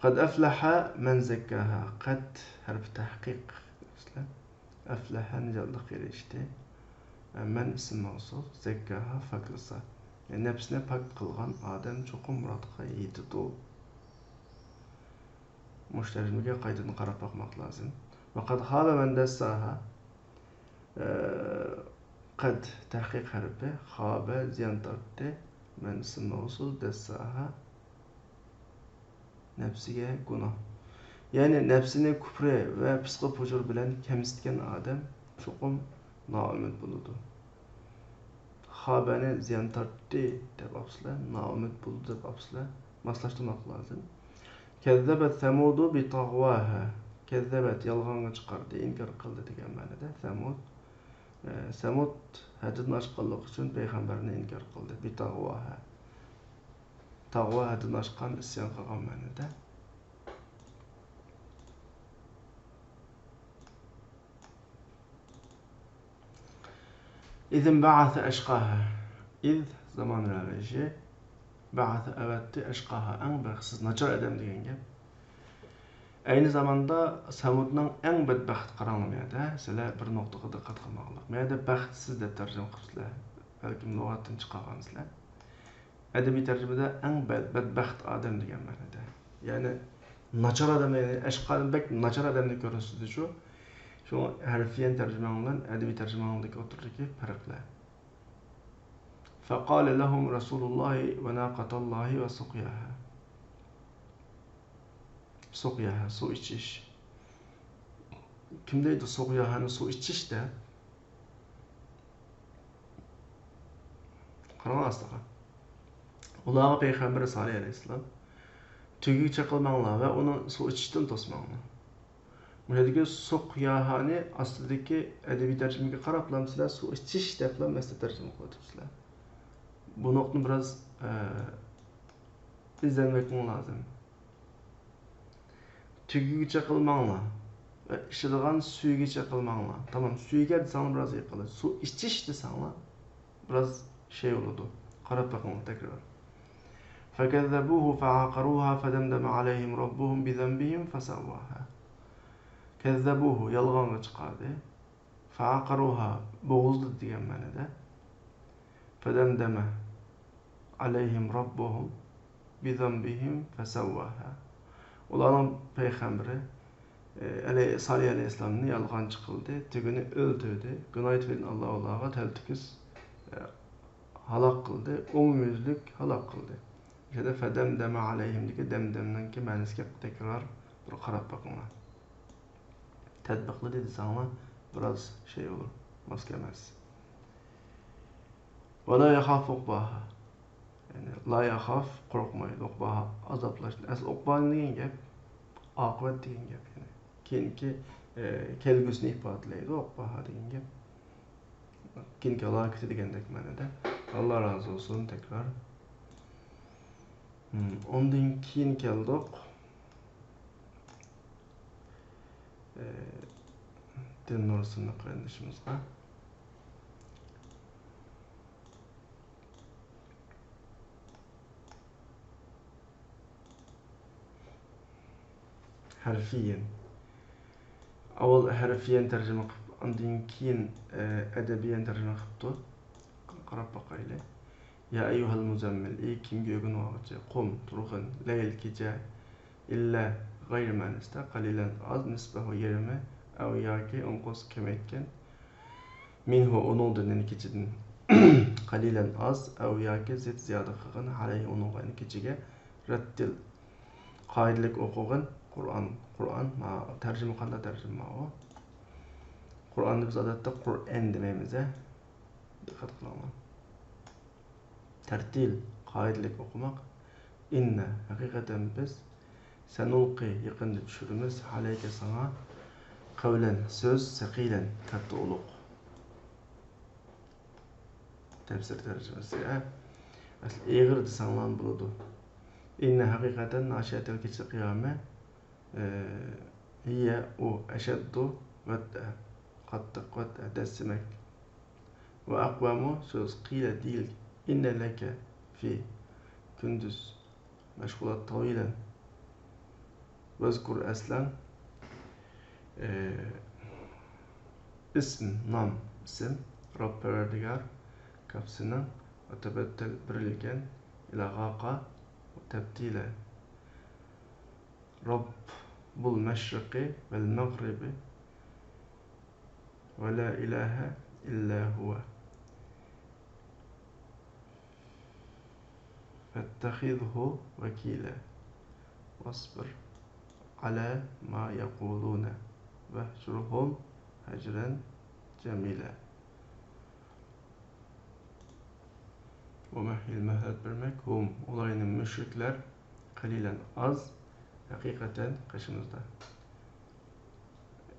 قەد ئەفلەھە مەن زەككاھا. قەد ھەرپى تەھقىق. ئەفلەھە نىجاتلىققا ئېرىشتى. مەن ئىسىم مەۋسۇل، زەككاھا پاكلىسا. يەنى نەپسىنى پاك قىلغان ئادەم چوقۇم مۇرادقا يېتىدۇ. مۇشۇ تەرجىمىگە قايتىدىن قاراپ باقماق لازىم. ۋە قەد خابە مەن دەسساھا. ئە، قەد تەھقىق ھەرپى، خابە زىيان تارتتى. مەن ئىسىم مەۋسۇل، دەسساھا نەپسىگە گۇناھ. يەنى نەپسىنى كۇپرى ۋە پىسقى پۇجۇر بىلەن كەمسىتكەن ئادەم چوقۇم نائۈمىد بولىدۇ. خابەنى زىيان تارتتى دەپ ئاپسىلەر، نائۈمىد بولىدۇ دەپ ئاپسىلەر. ماسلاشتۇرماق لازىم. كەززەبەت سەمۇدۇ بىتاغۋاھا. كەززەبەت يالغانغا چىقاردى، ئىنكار قىلدى دېگەن مەنىدە. سەمۇد، ئە، سەمۇد ھەددىدىن ئاشقانلىقى ئۈچۈن پەيغەمبەرنى ئىنكار قىلدى. بىتاغۋاھا. تاغۋا ھەددىدىن ئاشقان، ئىسيان قىلغان مەنىدە. ئىزىنبەئەسە ئەشقاھا. ئىز زامان راۋىشى. بەئەسە ئەۋەتتى، ئەشقاھا ئەڭ بەختسىز، ناچار ئادەم دېگەن گەپ. ئەينى زاماندا سەمۇدنىڭ ئەڭ بەتبەخت، قاراڭلار مۇ يەردە، سىلەر بىر نۇقتىغا دىققەت قىلماقلىق. مۇ يەردە بەختسىز دەپ تەرجىمە قىلىپسىلەر. بەلكىم لۇغەتتىن چىقارغانسىلەر. ئەدەبىي تەرجىمىدە ئەڭ بەت-، بەتبەخت ئادەم دېگەن مەنىدە. يەنى ناچار ئادەم، يەنى ئەشقا ئادەم بەك ناچار ئادەمنى كۆرسىتىدۇ شۇ. شۇڭا ھەرفىيەن تەرجىمەڭ بىلەن ئەدەبىي تەرجىمەڭدىكى ئوتتۇرىدىكى پەرقلەر. فقال لهم رسول الله وناقة الله وسقياها. سقياها، سۇ ئىچىش. كىم دەيدۇ سقياهانى سۇ ئىچىش دەپ؟ قاراڭ ئاستىغا. ئۇلارغا پەيغەمبىرى سالىھ ئەلەيھىسسالام، تۆگىگە چېقىلماڭلار ۋە ئۇنى سۇ ئىچىشتىن توسماڭلار. بۇ يەردىكى سۇقياھانى ئاستىدىكى ئەدەبىي تەرجىمىگە قاراپلا سىلەر سۇ ئىچىش دەپلا مەسىلە تەرجىمە قىلىۋېتىپسىلەر. بۇ نۇقتىنى بىراز، ئە، ئىزدەنمەكنىڭ لازىم. تۆگىگە چېقىلماڭلار ۋە ئىچىدىغان سۈيىگە چېقىلماڭلار. تامام، سۈيىگە دېسەڭلار بىراز يېقىلىدۇ. سۇ ئىچىش دېسەڭلار بىراز شەي بولىدۇ. قاراپ بېقىڭلار تەكرار. فكذبوه فعقروها فدمدم عليهم ربهم بذنبهم فسواها. كذبوه، يالغانغا چىقاردى. فعقروها، بوغۇزلىدى دېگەن مەنىدە. فدمدم عليهم ربهم بذنبهم فسواها. ئۇلارنىڭ پەيغەمبىرى، ئەلەي-، سالىھ ئەلەيھىسسالامنى يالغانچى قىلدى، تۈگىنى ئۆلتۈردى. گۇناھى تۈپەيلىدىن ئاللا ئۇلارغا تەلتۆكۈس، ئە، ھالاك قىلدى، ئومۇميۈزلۈك ھالاك قىلدى. شۇ يەردە فدمدم عليهم دىكى دەمدەمنىڭكى مەنىسىگە تەكرار بىر قاراپ بېقىڭلار. تەتبىقلىدى دېسەڭلار بىراز شەي بولۇر، ماس كەلمەس. ولا يخاف عقباها. يەنى لا يخاف، قورقمايدۇ، ئوقباھا، ئازابلاشتىن. ئەسلى ئوقباھا دېگەن گەپ ئاقىۋەت دېگەن گەپ. يەنى كېيىنكى، ئە، كەلگۈسىنى ئىپادىلەيدۇ ئوقباھا دېگەن گەپ. كېيىنكى ھالاكىتى دېگەندەك مەنىدە. ئاللا رازى بولسۇن تەكرار. ھىم، ئۇندىن كېيىن كەلدۇق. ئە، دىلنۇر ئىسىملىق قېرىندىشىمىزغا. ھەرفىيەن. ئاۋۋال ھەرفىيەن تەرجىمە قىلىپ، ئاندىن كېيىن، ئە، ئەدەبىيەن تەرجىمە قىپتۇ. قاراپ باقايلى. يا ئەييۇھەل مۇزەممىل، ئى كىيىمگە ئۆگىنىۋالغۇچى. قۇم، تۇرغىن. لەيل، كېچە. ئىللە، غەيرى مەنىسىدە. قەلىلەن، ئاز. نىسفەھۇ، يېرىمى. ئەۋ، ياكى. ئۇنقۇس، كېمەيتكىن. مىنھۇ، ئۇنىڭدىن، يەنى كېچىدىن. قەلىلەن، ئاز. ئەۋ، ياكى. زىد، زىيادە قىلغىن. ئەلەيھى، ئۇنىڭغا، يەنى كېچىگە. رەتتىل، قائىدىلىك ئوقۇغىن. قۇرئان، قۇرئان. ما، تەرجىمە قانداق تەرجىمە ماۋۇ؟ قۇرئاننى بىز ئادەتتە قۇرئەن دېمەيمىز، ھە؟ دىققەت قىلىڭلار. تەرتىل، قائىدىلىك ئوقۇماق. ئىننا، ھەقىقەتەن بىز. سەنۇلقى، يېقىندا چۈشۈرىمىز. ئەلەيكە، ساڭا. قەۋلەن، سۆز. سەقىلەن، كاتتا، ئۇلۇغ. تەپسىر تەرجىمىسى، ھە؟ ئەسلى ئېغىر دېسەڭلارمۇ بولىدۇ. ئىننا، ھەقىقەتەن. ناشىئەتەل، كېچە قىيامە. ئى، ھىيە، ئۇ. ئەشەددۇ، ۋەتئە، قاتتىق. ۋەتئە، دەسسىمەك. ۋە ئەقۋەمۇ، سۆز. قىيلە، دېيىلگەن. ئىننە لەكە، فى، كۈندۈز. مەشغۇلات، تاۋىلەن. ۋەزكۇر، ئەسلەڭ. ئى، ئىسم، نام. ئىسم، رەب، پەرۋەردىگار. كاپسىنىڭ. ۋە تەبەتتەل، بېرىلگەن. ئىلە، غاقا. تەبتىلە. رب المشرق والمغرب ولا إله إلا هو فاتخذه وكيلا واصبر على ما يقولون واهجرهم هجرا جميلا. ۋە مەھھىل، مۆھلەت بەرمەك. ھۇم، ئۇلارنى، مۇشرىكلار. قەلىلەن، ئاز. ھەقىقەتەن، قېشىمىزدا.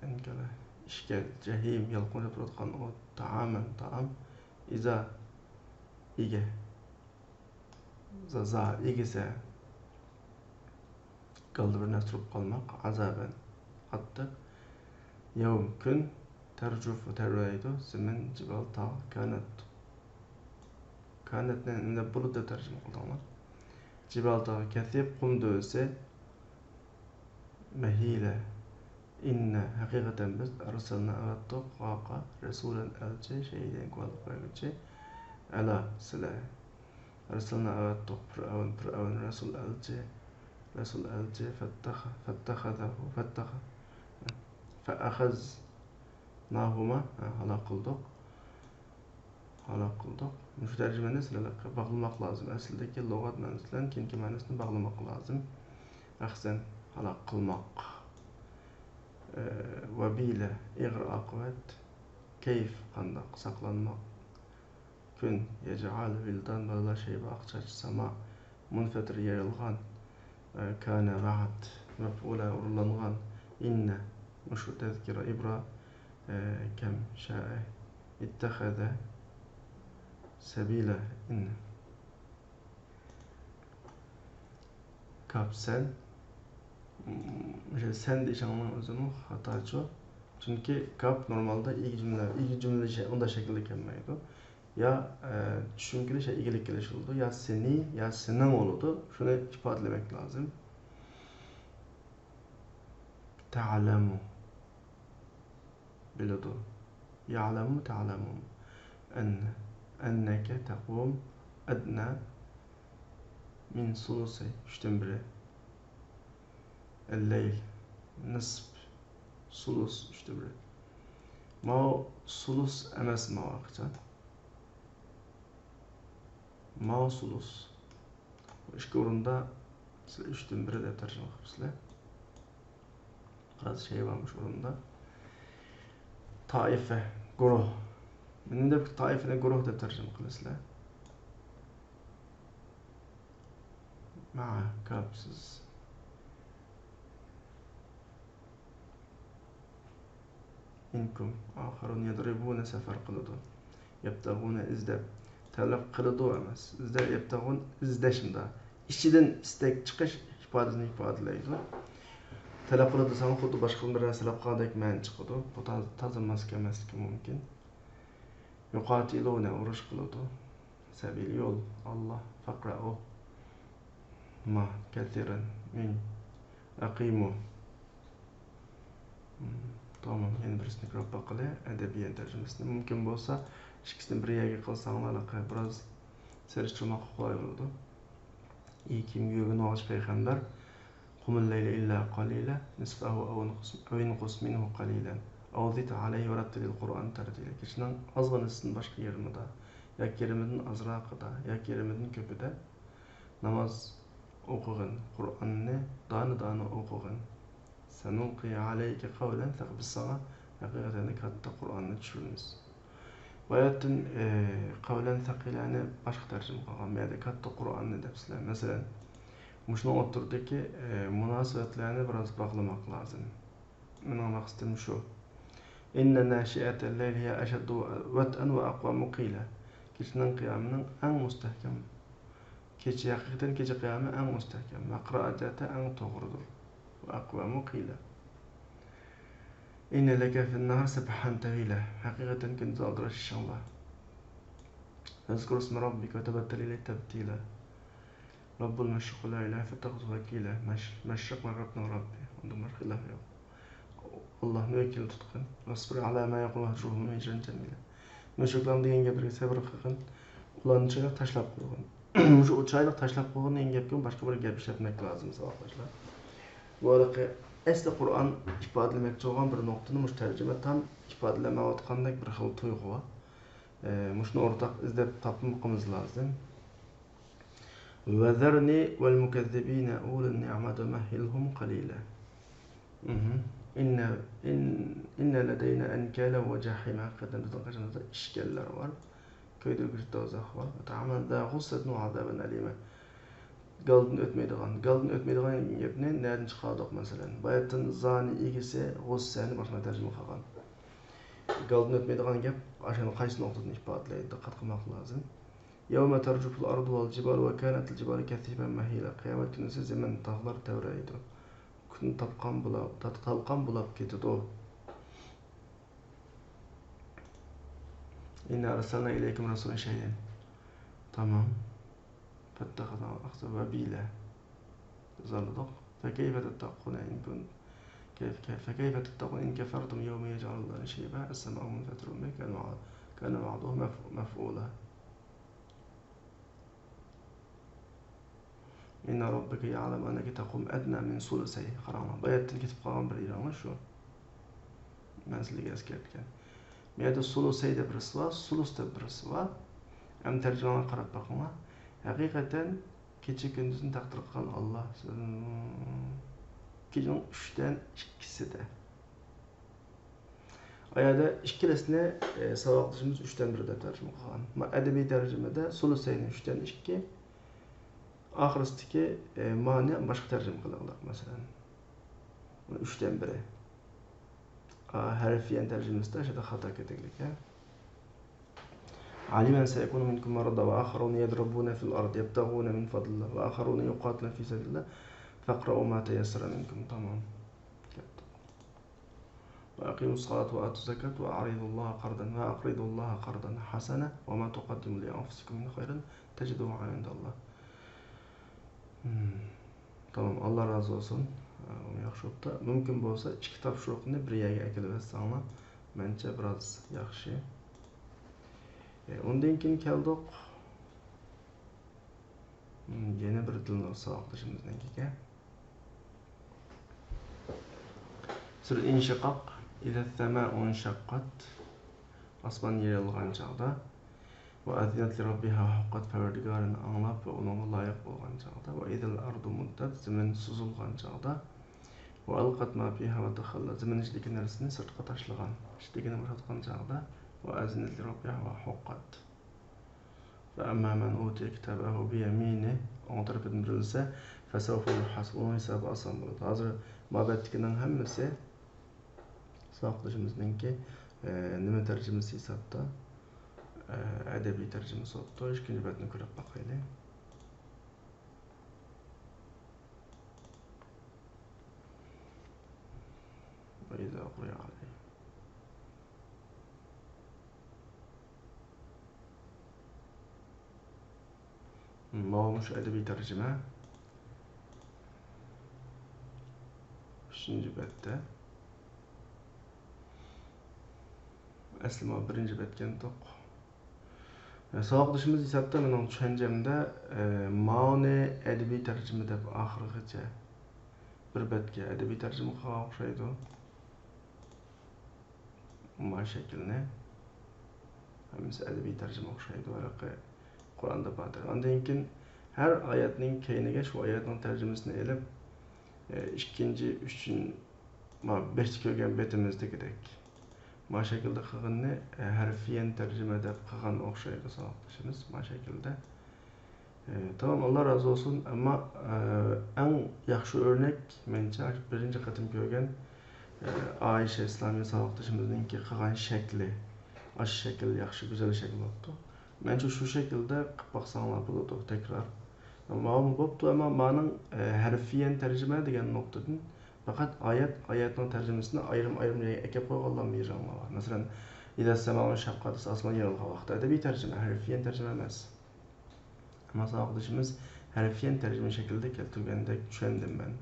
ئەنكەلە، ئىشكەل، جەھىم، يالقۇنلاپ تۇرۇۋاتقان ئوت. تائامەن، تائام. ئىزا، ئىگە. زازا، ئېگىزە. گالدا بىر نەرسە تۇرۇپ قالماق. ئازابەن، قاتتىق. يەۋم، كۈن. تەرجۇفۇ، تەۋرەيدۇ. زېمىن، جىبال، تاغ. كانەت. كانەتنى ئەمدى بۇلۇت دەپ تەرجىمە قىلدىڭلار. جىبال، تاغ. كەسىب، قۇم دۆۋىسى. مەھىلە. ئىننا، ھەقىقەتەن بىز. ئەرسەلنا، ئەۋەتتۇق. غاقا، رەسۇلەن، ئەلچى. شەھىدەن، گۇۋاھلىق بەرگۈچى. ئەلا، سىلە. ئەرسەلنا، ئەۋەتتۇق. پىرئەۋن، پىرئەۋن، رەسۇل، ئەلچى. رەسۇل، ئەلچى. فەتتەخ-، فەتتەخەزەھۇ، فەتتەخ-، فەئەخەزناھۇما، ھە، ھالاك قىلدۇق. ھالاك قىلدۇق. مۇشۇ تەرجىمىنى سىلەرگە باغلىماق لازىم. ئەسلىدىكى لۇغەت مەنىسى بىلەن كېيىنكى مەنىسىنى باغلىماق لازىم. ئەخزەن، ھالاك قىلماق. ئە، ۋەبىلە، ئېغىر ئاقىۋەت. كەيف، قانداق، ساقلانماق. كۈن، يەجئەل، ۋىلدان، بالىلار، شەيبە، ئاق چاچ. ساما، مۇنفەتىر، يېرىلغان. ئە، كانە، رەھەت. مەفئۇلە، ئورۇنلانغان. ئىننە، مۇشۇ، تەزكىرە، ئىبرە. ئە، كەم، شائە. ئىتتەخەزە، سەبىلە. ئىننە. كاپ، سەن. مم، مۇشۇ سەن دېيىشىڭنىڭ ئۆزىمۇ خاتاچۇ. چۈنكى كاپ نورمالدا ئىگە جۈملە، ئىگە جۈملە شە-، ئۇنداق شەكىلدە كەلمەيدۇ. يا، ئە، چۈشۈم كېلىش يا ئىگىلىك كېلىش بولىدۇ، يا سېنى، يا سېنىڭ بولىدۇ. شۇنى ئىپادىلىمەك لازىم. تەلەمۇ. بىلىدۇ. يەلەمۇ، تەلەمۇ. ئەن، ئەننەكە تەقۇم ئەدنە مىن سۇلۇسى، ئۈچتىن بىرى. ئەللەيل، نىسپ، سۇلۇس، ئۈچتىن بىرى. ماۋۇ سۇلۇس ئەمەس، ماۋۇ قاچان. ماۋۇ سۇلۇس. ئىككى ئورۇندا سىلەر ئۈچتىن بىرى دەپ تەرجىمە قىلىپسىلەر. بىراز شەي بار مۇشۇ ئورۇندا. تائىفە، گۇرۇھ. نېمە دەپ تائىفىنى گۇرۇھ دەپ تەرجىمە قىلىسىلەر؟ مع، كاپسىز. منكم آخرون يضربون، سەپەر قىلىدۇ. يبتغون، ئىزدەپ. تەلەپ قىلىدۇ ئەمەس. ئىزدەپ، يبتغون، ئىزدەش مۇنداق. ئىچىدىن ئىستەك چىقىش ئىپادىسىنى ئىپادىلەيدۇ. تەلەپ قىلىدۇ دېسەڭ، خۇددى باشقىدىن بىر نەرسە تەلەپ قىلغاندەك مەنە چىقىدۇ. بۇ تازا، تازا ماس كەلمەسلىكى مۇمكىن. يقاتلون، ئۇرۇش قىلىدۇ. سەبىل، يول، ئاللا. فاقرأوا، ما، كثيرا، مىن، أقيموا. مم، تامام، يەنە بىرسىنى كۆرۈپ باقىلى، ئەدەبىيات تەرجىمىسىنى. مۇمكىن بولسا، ئىككىسىنى بىر يەرگە قىلساڭلار، بىراز سېلىشتۇرماققا قولاي بولىدۇ. ئى كىم يۈگۈن ئالغاچ پەيغەمبەر، قۇمۇل لەيلە ئىللا قەلىلە، نىسفەھۇ ئەۋ ئىنقۇس، ئەۋ ئىنقۇس مىنھۇ قەلىلەن، ئەۋ زىد ئەلەيھى ۋەرەتتىلىل قۇرئان تەرتىلە. كېچىنىڭ ئازغىنىسىدىن باشقا يېرىمىدا، ياكى يېرىمىدىن ئازراقىدا، ياكى يېرىمىدىن كۆپىدە ناماز ئوقۇغىن، قۇرئاننى دانە-دانە ئوقۇغىن. سەنۇلقى ئەلەيكە قەۋلەن سەقىلە، بىز ساڭا ھەقىقەتەن كاتتا قۇرئاننى چۈشۈرىمىز. باياتتىن، ئى، قەۋلەن سەقىلەنى باشقا تەرجىمە قىلغان، بۇ يەردە كاتتا قۇرئاننى دەپسىلەر. مەسىلەن، مۇشۇنىڭ ئوتتۇرىدىكى، ئى، مۇناسىۋەتلەرنى بىراز باغلىماق لازىم. مېنىڭ مەقسىتىم شۇ. إن ناشئة الليل هي أشد وطئا وأقوم قيلا. كېچىنىڭ قىيامىنىڭ ئەڭ مۇستەھكەم، كېچە، ھەقىقەتەن كېچە قىيامى ئەڭ مۇستەھكەم، ۋە قىرائەتتە ئەڭ توغرىدۇر. وأقوم قيلا. إن لك في النهار سبحا طويلا. ھەقىقەتەن كۈندۈز ئالدىراش ئىشىڭ بار. واذكر اسم ربك وتبتل إليه تبتيلا. رب المشرق لا إله فاتخذه وكيلا. مەش-، مەشرىق، مەغرىبنىڭ رەببى. ئۇنىڭدىن باشقا ئىلاھ يوق. ئاللاھنى ۋەكىل تۇتقىن. واصبر على ما يقولون واهجرهم هجرا جميلا. مۇشرىكلارنىڭ دېگەن گەپلىرىگە سەۋر قىلغىن. ئۇلارنى چىرايلىق تاشلاپ قويغىن. مۇشۇ چىرايلىق تاشلاپ قويغىن دېگەن گەپكە باشقا بىر گەپ ئىشلەتمەك لازىم، ساۋاقداشلار. بۇ ھېلىقى ئەسلى قۇرئان ئىپادىلىمەكچى بولغان بىر نۇقتىنى مۇشۇ تەرجىمە تام ئىپادىلەمەيۋاتقاندەك بىر خىل تۇيغۇ بار. ئە، مۇشۇنى ئورتاق ئىزدەپ تاپمىقىمىز لازىم. وذرني والمكذبين أولي النعمة ومهلهم قليلا. مهم. إن، إن، إن لدينا أنكالا وجحيما. ھەقىقەتەن بىزنىڭ قېشىمىزدا ئىشكەنلەر بار. كۆيدۈرگۈچ دوزاخ بار. وطعاما ذا غصة وعذابا أليما. گالدىن ئۆتمەيدىغان. گالدىن ئۆتمەيدىغان گەپنى نەدىن چىقاردۇق، مەسىلەن؟ باياتتىن زانى ئىگىسى غۇسسەنى باشقا تەرجىمە قىلغان. گالدىن ئۆتمەيدىغان گەپ ئاشۇنى قايسى نۇقتىدىن ئىپادىلەيدۇ؟ دىققەت قىلماق لازىم. يوم ترجف الأرض والجبال وكانت الجبال كثيبا مهيلا. قىيامەت كۈنىسى زېمىن، تاغلار تەۋرەيدۇ. كۈن تاپقان بولا-، تا-، تالقان بولاپ كېتىدۇ. إنا أرسلنا إليكم رسولا شاهدا. تامام. فاتخذهم أخذا وبيلا. يازالىدۇق. فكيف تتقون إن كن-، كيف، كيف، فكيف تتقون إن كفرتم يوما يجعل الولدان شيبا. السماء منفطر به، كان وع-، كان وعده مف-، مفعولا. إن ربك يعلم أنك تقوم أدنى من ثلثي. قاراڭلار، باياتتىن كېتىپ قالغان بىر يېرىڭلار شۇ. مەن سىلەرگە ئەسكەرتكەن. بۇ يەردە سۇلۇسەي دەپ بىرسى بار، سۇلۇس دەپ بىرسى بار. ئەمدى تەرجىمىگە قاراپ بېقىڭلار. ھەقىقەتەن كېچە كۈندۈزنى تەقدىر قىلغان ئاللا. كېچىنىڭ ئۈچتىن ئىككىسىدە. ئۇ يەردە ئىككىلىسىنى، ئى، ساۋاقدىشىمىز ئۈچتىن بىرى دەپ تەرجىمە قىلغان. ئەمما ئەدەبىي تەرجىمىدە سۇلۇسەينى ئۈچتىن ئىككى، ئاخىرىسىدىكى، ئى، مانى باشقا تەرجىمە قىلىڭلار، مەسىلەن. ئۈچتىن بىرى. ئا، ھەرفىيەن تەرجىمىسىدە شۇنداق خاتا كېتىكلىك، ھە؟ علم أن سيكون منكم مرضى وآخرون يضربون في الأرض يبتغون من فضل الله وآخرون يقاتلون في سبيل الله فاقرؤوا ما تيسر منه. تامام. وأقيموا الصلاة وآتوا الزكاة وأقرضوا الله قرضا، وأقرضوا الله قرضا حسنا وما تقدموا لأنفسكم من خير تجدوه عند الله. Hmm. تامام، ئاللا رازى بولسۇن. ئۇمۇ ياخشى بوپتۇ. مۇمكىن بولسا ئىككى تاپشۇرۇقنى بىر يەرگە ئەكېلىۋەتسەڭلار، مەنچە بىراز ياخشى. ئۇندىن كېيىن كەلدۇق. Hmm، يەنە بىر دىلنۇر ساۋاقدىشىمىزنىڭكىگە. سۈرە ئىنشىقاق، إذا السماء انشقت، ئاسمان يېرىلغان چاغدا، وأذنت لربها وحقت، پەرۋەردىگارىنى ئاڭلاپ ۋە ئۇنىڭغا لايىق بولغان چاغدا، وإذا الأرض مدت، زېمىن سوزۇلغان چاغدا، وألقت ما فيها وتخلت، زېمىن ئىچىدىكى نەرسىنى سىرتقا تاشلىغان، ئىچىدىكىنى بوشاتقان چاغدا، وأذنت لربها وحقت. فأما من أوتي كتابه بيمينه، ئوڭ تەرىپىدىن بېرىلسە، فسوف يحاسب، ئۇنىڭ ھېسابى ئاسان بولىدۇ. ھازىر مۇھەببەتتىكىنىڭ ھەممىسى ساۋاقدىشىمىزنىڭكى، ئە، نېمە تەرجىمىسى ھېسابتا؟ ئە، ئەدەبىي تەرجىمىسى بوپتۇ. ئىككىنچى بەتنى كۆرۈپ باقايلى. وإذا قرئ عليهم. ماۋۇ مۇشۇ ئەدەبىي تەرجىمە. ئۈچىنچى بەتتە. ئەسلى ماۋۇ بىرىنچى بەتكەنتۇق. ساۋاقدىشىمىز ھېسابتا مېنىڭ چۈشەنچەمدە، ئە، ماۋۇنى ئەدەبىي تەرجىمە دەپ ئاخىرغىچە بىر بەتكە ئەدەبىي تەرجىمە قىلغان ئوخشايدۇ. ما شەكىلنى. ھەممىسى ئەدەبىي تەرجىمە ئوخشايدۇ، ھېلىقى قۇرئاندا بار. ئاندىن كېيىن ھەر ئايەتنىڭ كەينىگە شۇ ئايەتنىڭ تەرجىمىسىنى ئېلىپ، ئە، ئىككىنچى، ئۈچىنچى، ما بەشتە كۆرگەن بېتىمىزدىكىدەك. ما شەكىلدە قىلغىنىنى، ئە، ھەرفىيەن تەرجىمە دەپ قىلغان ئوخشايدۇ ساۋاقدىشىمىز. ما شەكىلدە. ئە، تامام، ئاللا رازى بولسۇن. ئەمما، ئە، ئەڭ ياخشى ئۆرنەك، مېنىڭچە، بىرىنچى قېتىم كۆرگەن، ئە، ئائىشە ئىسلامىي ساۋاقدىشىمىزنىڭكى قىلغان شەكلى. ئاشۇ شەكىل ياخشى، گۈزەل شەكىل بوپتۇ. مەنچە شۇ شەكىلدە قىلىپ باقساڭلار بولىدۇ، تەكرار. ماۋۇمۇ بوپتۇ، ئەمما مانىڭ، ئە، ھەرفىيەن تەرجىمە دېگەن نۇقتىدىن پەقەت ئايەت، ئايەتنىڭ تەرجىمىسىنى ئايرىم-ئايرىم يەرگە ئەكەپ قويغانلارمۇ يىغىنلار بار. مەسىلەن، ئىزا سەمائۇ شەققات دېسە، ئاسمان يېرىلغان ۋاقىتتا ئەدەبىي تەرجىمە، ھەرفىيەن تەرجىمە ئەمەس. ئەمما ساۋاقدىشىمىز ھەرفىيەن تەرجىمە شەكلىدە كەلتۈرگەندەك چۈشەندىم مەن.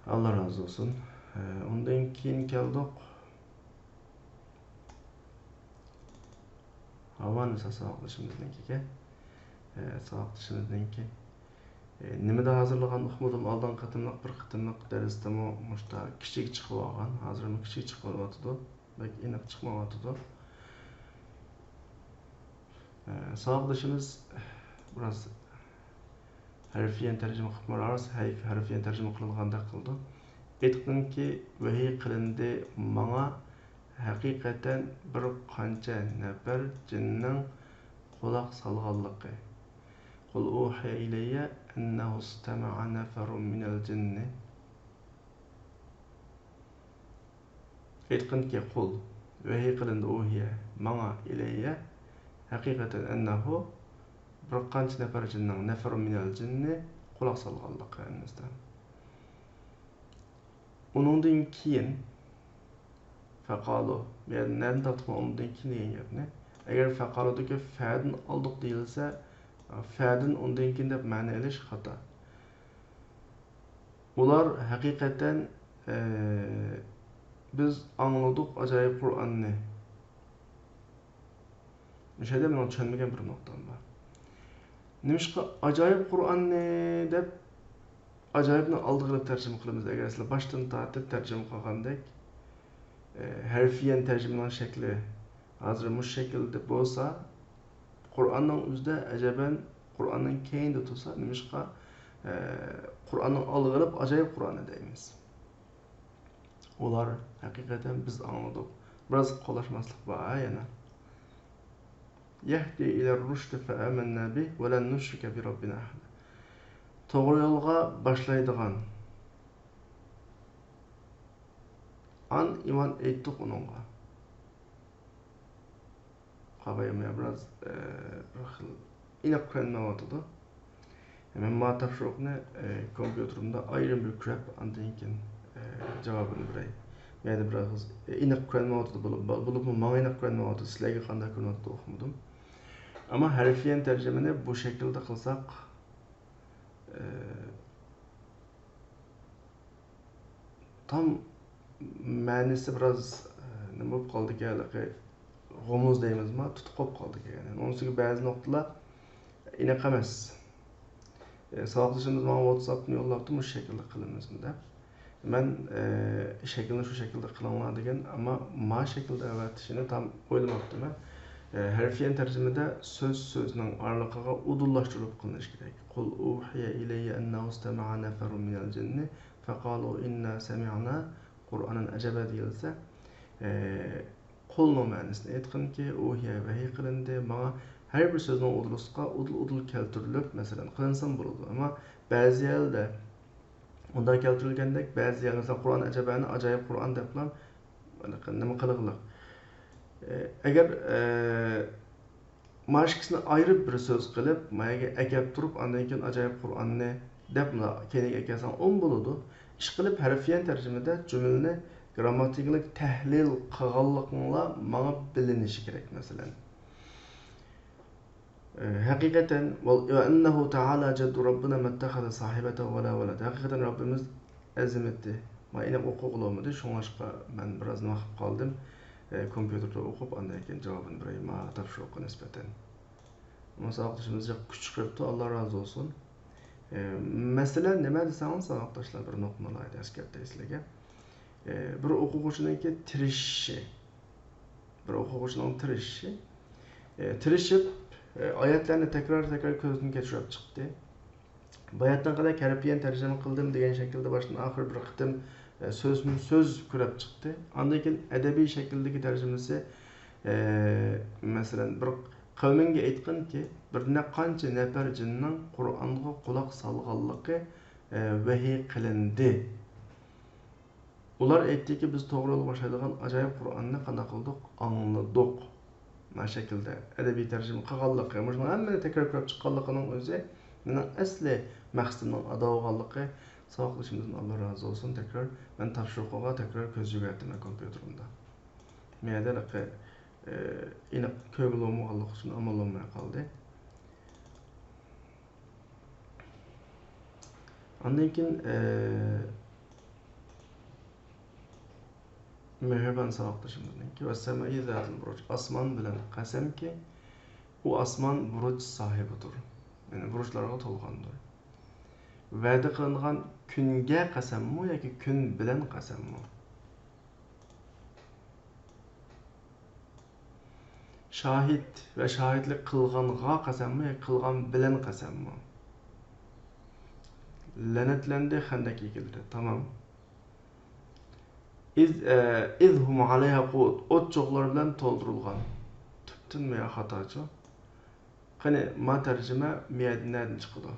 ئاللا رازى بولسۇن. ئە، ئۇندىن كېيىن كەلدۇق ھاۋانىسا ساۋاقدىشىمىزنىڭكىگە. ئە، ساۋاقدىشىمىزنىڭكى، ئە، نېمىدە ھازىرلىغان ئۇقمىدىم، ئالدىنقى قېتىملىق بىر قېتىملىق دەرستىمۇ مۇشتا كىچىك چىقىۋالغان، ھازىرمۇ كىچىك چىقىۋېلىۋاتىدۇ. بەك ئېنىق چىقمايۋاتىدۇ. ئە، ساۋاقدىشىمىز بىراز ھەرفىيەن تەرجىمە قىلىپمۇ، راست ھەرف-، ھەرفىيەن تەرجىمە قىلىنغاندەك قىلىدۇ. ئېيتقىنكى، ۋەھىي قىلىندى ماڭا ھەقىقەتەن بىر قانچە نەپەر جىننىڭ قۇلاق سالغانلىقى. قۇل ئۇھىيە ئىلەييە ئەننەھۇ ئىستەمەئە نەفەرۇن مىنەل جىننى. ئېيتقىنكى، قۇل، ۋەھىي قىلىندى، ئۇھىيە، ماڭا، ئىلەييە، ھەقىقەتەن، ئەننەھۇ، بىر قانچە نەپەر جىننىڭ، نەفەرۇن مىنەل جىننى، قۇلاق سالغانلىقى ھەممىسىدە. ئۇنىڭدىن كېيىن، فەقالۇ، بۇ يەردە نەدىن تاپتۇق ئۇنىڭدىن كېيىن دېگەن گەپنى؟ ئەگەر فەقالۇدىكى فەدىن ئالدۇق دېيىلسە، فەدىن ئۇندىن كېيىن دەپ مەنە ئېلىش خاتا. ئۇلار ھەقىقەتەن، ئە، بىز ئاڭلىدۇق ئاجايىپ قۇرئاننى. مۇشۇ يەردە مېنىڭ چۈشەنمىگەن بىر نۇقتام بار. نېمىشقا ئاجايىپ قۇرئاننى دەپ، ئاجايىپنى ئالدىغا ئېلىپ تەرجىمە قىلىمىز؟ ئەگەر سىلەر باشتىن تارتىپ تەرجىمە قىلغاندەك، ئە، ھەرفىيەن تەرجىمىنىڭ شەكلى ھازىر مۇشۇ شەكىلدە بولسا، قۇرئاننىڭ ئۆزىدە ئەجەبەن، قۇرئاننىڭ كەينىدە تۇرسا، نېمىشقا، ئە، قۇرئاننىڭ ئالدىغا ئېلىپ ئاجايىپ قۇرئاننى دەيمىز؟ ئۇلار ھەقىقەتەن بىز ئاڭلىدۇق. بىراز قولاشماسلىق بار يەنە. يەھدى ئىلەر رۇشدى فەئامەننا بىھ ۋە لەن نۇشرىكە بىرەببىنا ئەھەدە. توغرا يولغا باشلايدىغان. ئان ئىمان ئېيتتۇق ئۇنىڭغا. قاۋايمۇ بىراز، ئە، بىر خىل ئېنىق كۆرۈنمەيۋاتىدۇ. مەن ما تاپشۇرۇقنى، ئە، كومپيۇتېرىمدا ئايرىم بىر كۆرۈپ، ئاندىن كېيىن، ئە، جاۋابىنى بېرەي. مەيلى بىراز، ئە، ئېنىق كۆرۈنمەيۋاتىدۇ، بولۇپ، بولۇپمۇ ماڭا ئېنىق كۆرۈنمەيۋاتىدۇ، سىلەرگە قانداق كۆرۈنۈۋاتىدۇ ئۇقمىدىم. ئەمما ھەرفىيەن تەرجىمىنى بۇ شەكىلدە قىلساق، ئە، تام مەنىسى بىراز، ئە، نېمە بولۇپ قالدىكەن، ھېلىقى غومۇز دەيمىزما، تۇتۇق بولۇپ قالدىكەن. يەنى ئۇنىڭ ئۈستىگە بەزى نۇقتىلار ئېنىق ئەمەس. ئە، ساۋاقدىشىمىز ماڭا ۋاتساپتىن يوللاپتۇ، مۇشۇ شەكىلدە قىلىمىزمۇ دەپ. مەن، ئە، شەكىلنى شۇ شەكىلدە قىلىڭلار دېگەن، ئەمما ما شەكىلدە ئەۋەتىشىنى تام ئويلىماپتىمەن. ئە، ھەرفىيەن تەرجىمىدە سۆز سۆزنىڭ ئارىلىقىغا ئۇدۇللاشتۇرۇلۇپ قىلىنىشى كېرەك. قۇل ئۇھىيە ئىلەييە ئەننەھۇ ئىستەمەئە نەفەرۇن مىنەل جىننى فەقالۇ ئىننا سەمىئنا قۇرئانەن ئەجەبا دېيىلسە، ئە، قۇلنىڭ مەنىسىنى ئېيتقىنكى، ئۇھىيە ۋەھىي قىلىندى ماڭا ھەر بىر سۆزنىڭ ئوتتۇرىسىغا ئۇدۇل-ئۇدۇل كەلتۈرۈلۈپ، مەسىلەن، قىلىنسىمۇ بولىدۇ. ئەمما بەزى يەردە ئۇنداق كەلتۈرۈلگەندەك، بەزى يەردە، مەسىلەن، قۇرئان ئەجەبانى ئاجايىپ قۇرئان دەپلا نېمە قىلغىلىق. ئەگەر، ئە، مانا شۇ ئىككىسىنى ئايرىپ بىر سۆز قىلىپ، ما يەرگە ئەكەپ تۇرۇپ، ئاندىن كېيىن ئاجايىپ قۇرئاننى دەپ مۇنداق كەينىگە ئەكەلسەڭ ئوڭ بولىدۇ. ئىشقىلىپ، ھەرپىيەن تەرجىمىدە جۈملىنى گرامماتىكىلىق تەھلىل قىلغانلىقىڭلار ماڭا بىلىنىشى كېرەك، مەسىلەن. ئە، ھەقىقەتەن، وال-، وأنه تعالى جد ربنا ما اتخذ صاحبة ولا ولد. ھەقىقەتەن رەببىمىز ئەزىمىتى. ما ئېنىق ئوقۇغىلى بولمىدى، شۇڭلاشقا مەن بىراز نېمە قىلىپ قالدىم. ئە، كومپيۇتېردا ئوقۇپ، ئاندىن كېيىن جاۋابىنى بېرەي، ما تاپشۇرۇققا نىسبەتەن. مانا ساۋاقدىشىمىز جىق كۈچ چىقىرىپتۇ، ئاللا رازى بولسۇن. ئە، مەسىلە نېمە دېسەڭىز، ساۋاقداشلار، بىر نۇقتىنى ئالايلى ئەسكەرتەي سىلەرگە. ئە، بىر ئوقۇغۇچىنىڭكى تىرىشىشى. بىر ئوقۇغۇچىنىڭ تىرىشىشى. ئە، تىرىشىپ، ئە، ئايەتلەرنى تەكرار-تەكرار كۆزدىن كەچۈرۈپ چىقتى. باياتىنقىدەك ھەرپىيەن تەرجىمە قىلدىم دېگەن شەكىلدە باشتىن ئاخىر بىر قېتىم، ئە، سۆزمۇ سۆز كۆرۈپ چىقتى. ئاندىن كېيىن ئەدەبىي شەكىلدىكى تەرجىمىسى، ئە، مەسىلەن، بىر قەۋمىڭگە ئېيتقىنكى، بىر نەقانچە نەپەر جىننىڭ قۇرئانغا قۇلاق سالغانلىقى، ئە، ۋەھىي قىلىندى. ئۇلار ئېيتتىكى، بىز توغرا يولغا باشلايدىغان ئاجايىپ قۇرئاننى قانداق قىلدۇق؟ ئاڭلىدۇق. مانا شەكىلدە ئەدەبىي تەرجىمە قىلغانلىقى، مۇشۇنىڭ ھەممىنى تەكرار كۆرۈپ چىققانلىقىنىڭ ئۆزى مېنىڭ ئەسلى مەقسىتىمنىڭ ئادا بولغانلىقى. ساۋاقدىشىمىزدىن ئاللا رازى بولسۇن. تەكرار مەن تاپشۇرۇقىغا تەكرار كۆز يۈگۈرتىمەن كومپيۇتېرىمدا. مەيەردە ھېلىقى، ئېنىق كۆرگىلى بولمىغانلىقى ئۈچۈن ئامال بولماي قالدى. ئاندىن كېيىن، ئە، مېھرىبان ساۋاقدىشىمىزنىڭكى، «والسماء ذات البروج»، ئاسمان بىلەن قەسەمكى، ئۇ ئاسمان بۇرۇج ساھىبىدۇر، يەنى بۇرۇجلارغا تولغاندۇر. ۋەدە قىلىنغان كۈنگە قەسەممۇ ياكى كۈن بىلەن قەسەممۇ؟ شاھىت ۋە شاھىتلىك قىلغانغا قەسەممۇ ياكى قىلغان بىلەن قەسەممۇ؟ لەنەتلەندى خەندەك يېگىلىرى. تامام. ئىز، ئە، ئىز ھۇم ئەلەيھا قۇئۇد. ئوت چوغلار بىلەن تولدۇرۇلغان. تۈپتىنمۇ يا خاتاچۇ؟ قېنى، ما تەرجىمە مىيەدە نەدىن چىقىدۇ؟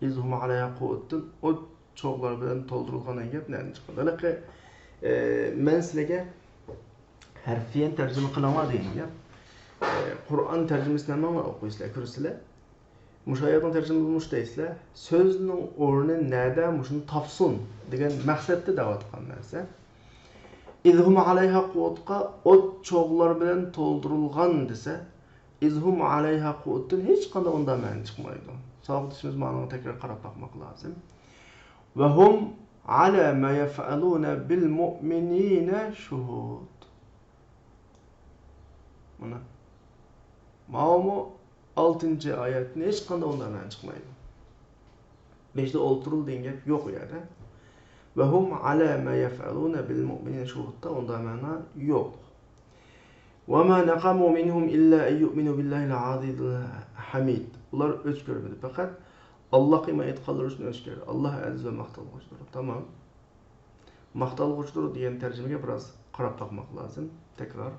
ئىز ھۇم ئەلەيھا قۇئۇدتىن ئوت چوغلار بىلەن تولدۇرۇلغان دېگەن گەپ نەدىن چىققان؟ ھېلىقى، ئە، مەن سىلەرگە ھەرپىيەن تەرجىمە قىلىڭلار دېگەن گەپ. ئە، قۇرئان تەرجىمىسىنى ھەممىڭلار ئوقۇيسىلەر، كۆرىسىلەر. مۇشۇ ئايەتنىڭ تەرجىمىسى مۇشۇ دەيسىلەر. سۆزنىڭ ئورنى نەدە، مۇشۇنى تاپسۇن دېگەن مەقسەتتە دەۋاتقان نەرسە. ئىز ھۇم ئەلەيھا قۇئۇدقا ئوت چوغلار بىلەن تولدۇرۇلغان دېسە، ئىز ھۇم ئەلەيھا قۇئۇدتىن ھېچقانداق ئۇنداق مەنە چىقمايدۇ. ساۋاقدىشىمىز مانىڭغا تەكرار قاراپ باقماق لازىم. ۋە ھۇم ئەلا ما يەفئەلۇنە بىل مۇئمىنىنە شۇھۇد. مانا. ماۋۇمۇ ئالتىنچى ئايەتتىن ھېچقانداق ئۇنداق مەنە چىقمايدۇ. بېشىدا ئولتۇرۇل دېگەن گەپ يوق ئۇ يەردە. ۋە ھۇم ئەلا ما يەفئەلۇنە بىل مۇئمىنىنە شۇھۇدتا ئۇنداق مەنا يوق. ۋە ما نەقەمۇ مىنھۇم ئىللا ئەن يۇئمىنۇ بىللاھىل ئەزىزىل ھەمىد. ئۇلار ئۆچ كۆرمىدى، پەقەت ئاللاھقا ئىمان ئېيتقانلىرى ئۈچۈن ئۆچ كۆردى. ئاللاھ ئەزىز ۋە ماختالغۇچىدۇر. تامام. ماختالغۇچىدۇر دېگەن تەرجىمىگە بىراز قاراپ باقماق لازىم. تەكرار.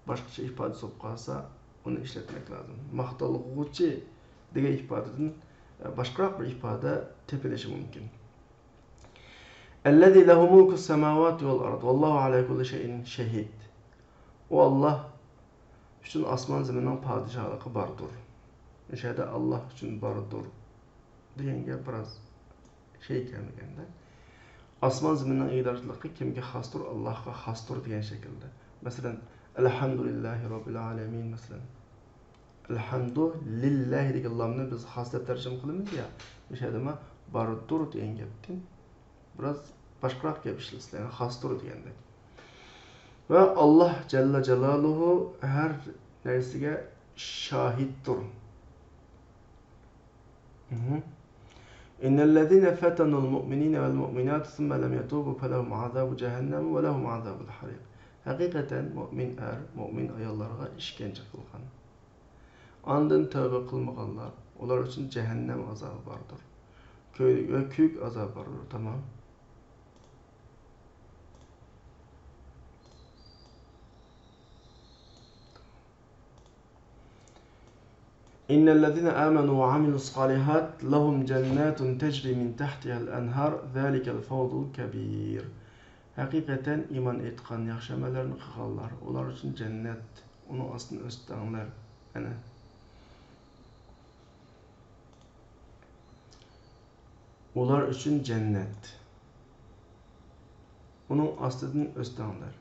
باشقىچە ئىپادىسى بولۇپ قالسا، ئۇنى ئىشلەتمەك لازىم. ماختالغۇچى دېگەن ئىپادىدىن، ئە، باشقىراق بىر ئىپادە تېپىلىشى مۇمكىن. ئەللەزى لەھۇ مۇلكۇس سەماۋاتى ۋەل ئەرد، ۋەللاھۇ ئەلا كۇللى شەيئىن شەھىد. ئۇ ئاللاھ ئۈچۈن ئاسمان زېمىننىڭ پادىشاھلىقى باردۇر. ئۆشەدە ئاللاھ ئۈچۈن باردۇر دېگەن گەپ بىراز شەي كەلمىگەندە. ئاسمان زېمىننىڭ ئىگىدارچىلىقى كىمگە خاستۇر؟ ئاللاھقا خاستۇر دېگەن شەكىلدە. مەسىلەن، ئەلھەمدۇلىللاھى رەببىل ئالەمىن، مەسىلەن. ئەلھەمدۇ لىللاھى دېگەن لامنى بىز خاس دەپ تەرجىمە قىلىمىز يا. مۇشۇ يەردە ما باردۇر دېگەن گەپتىن بىراز باشقىراق گەپ ئىشلىتىلسە، يەنى خاستۇر دېگەندەك. ۋە ئاللاھ جەللە جالالۇھۇ ھەر نەرسىگە شاھىتتۇر. مھم. إن الذين فتنوا المؤمنين والمؤمنات ثم لم يتوبوا فلهم عذاب جهنم ولهم عذاب الحريق. ھەقىقەتەن مۆمىن ئەر، مۆمىن ئاياللارغا ئىشكەنجە قىلغان. ئاندىن تەۋبە قىلمىغانلار، ئۇلار ئۈچۈن جەھەننەم ئازابى باردۇر. كۆ-، ۋە كۆيۈك ئازابى باردۇر. تامام. إن الذين آمنوا وعملوا الصالحات لهم جنات تجري من تحتها الأنهار ذلك الفوز الكبير. ھەقىقەتەن ئىمان ئېيتقان، ياخشى ئەمەللەرنى قىلغانلار، ئۇلار ئۈچۈن جەننەت، ئۇنىڭ ئاستىدىن ئۆستەڭلار. ئەنە. ئۇلار ئۈچۈن جەننەت. ئۇنىڭ ئاستىدىن ئۆستەڭلار.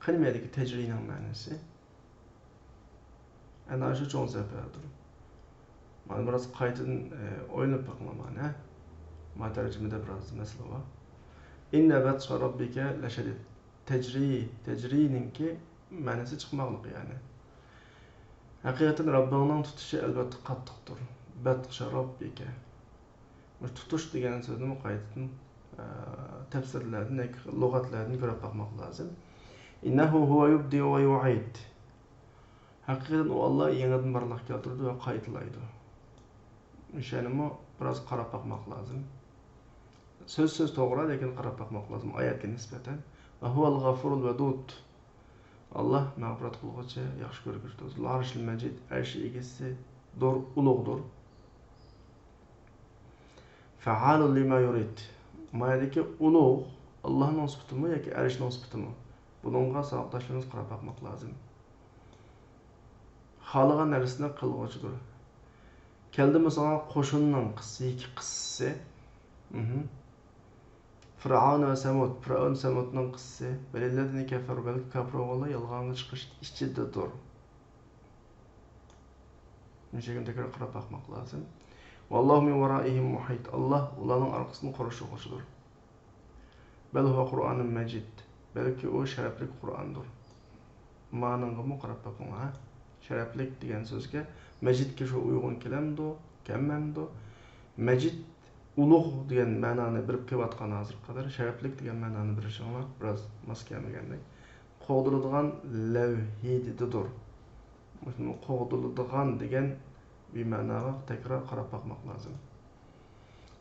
قېنى مەيدىكى تەجرىنىڭ مەنىسى؟ ئەنە شۇ چوڭ سەپەدۇر. مانا بىراز قايتىدىن، ئە، ئويلىنىپ بېقىڭلار مانا. ما تەرجىمىدە بىراز مەسىلە بار. إن بطش ربك لشديد. تەجرى، تەجرىنىڭكى مەنىسى چىقماقلىق يەنى. ھەقىقەتەن رەببىڭنىڭ تۇتۇشى ئەلۋەتتە قاتتىقتۇر. بەتشە رەببىكە. مۇشۇ تۇتۇش دېگەن سۆزنىمۇ قايتىدىن، ئە، تەپسىرلەردىن ياكى لۇغەتلەردىن كۆرۈپ باقماق لازىم. إنه هو يبدئ ويعيد. ھەقىقەتەن ئۇ ئاللا يېڭىدىن بارلىققا كەلتۈرىدۇ ۋە قايتىلايدۇ. مۇشۇنىمۇ بىراز قاراپ باقماق لازىم. سۆز سۆز توغرا، لېكىن قاراپ باقماق لازىم ئايەتكە نىسبەتەن. وهو الغفور الودود. ئاللا مەغپىرەت قىلغۇچى، ياخشى كۆرگۈچىدۇر. ذو العرش المجيد، ئەرش ئىگىسىدۇر، ئۇلۇغدۇر. فعال لما يريد. ما يەردىكى ئۇلۇغ ئاللانىڭ سۈپىتىمۇ ياكى ئەرشنىڭ سۈپىتىمۇ؟ بۇنىڭغا ساۋاقداشلىرىمىز قاراپ باقماق لازىم. خالىغان نەرسىنى قىلغۇچىدۇر. كەلدىمۇ ساڭا قوشۇننىڭ قىسسىسى، يېكە قىسسىسى. مھم. فرعون وثمود، پىرئەۋن سەمۇدنىڭ قىسسىسى. بل الذين كفروا، بەلكى كاپىر بولغانلار يالغانغا چىقىش ئىچىدىدۇر. مۇشۇ يەرگە تەكرار قاراپ باقماق لازىم. والله من ورائهم محيط، ئاللا ئۇلارنىڭ ئارقىسىدىن قورشىغۇچىدۇر. بل هو قرآن مجيد، بەلكى ئۇ شەرەپلىك قۇرئاندۇر. مانىڭغىمۇ قاراپ بېقىڭلار. شەرەپلىك دېگەن سۆزگە مەجىدكە شۇ ئۇيغۇن كېلەمدۇ، كەلمەمدۇ؟ مەجىد ئۇلۇغ دېگەن مەنانى بېرىپ كېلىۋاتقان ھازىرغا قەدەر. شەرەپلىك دېگەن مەنانى بېرىشىڭلار بىراز ماس كەلمىگەندەك. قوغدىلىدىغان لەۋھىدىدۇر. مۇشۇ قوغدىلىدىغان دېگەن بىمەناغا تەكرار قاراپ باقماق لازىم.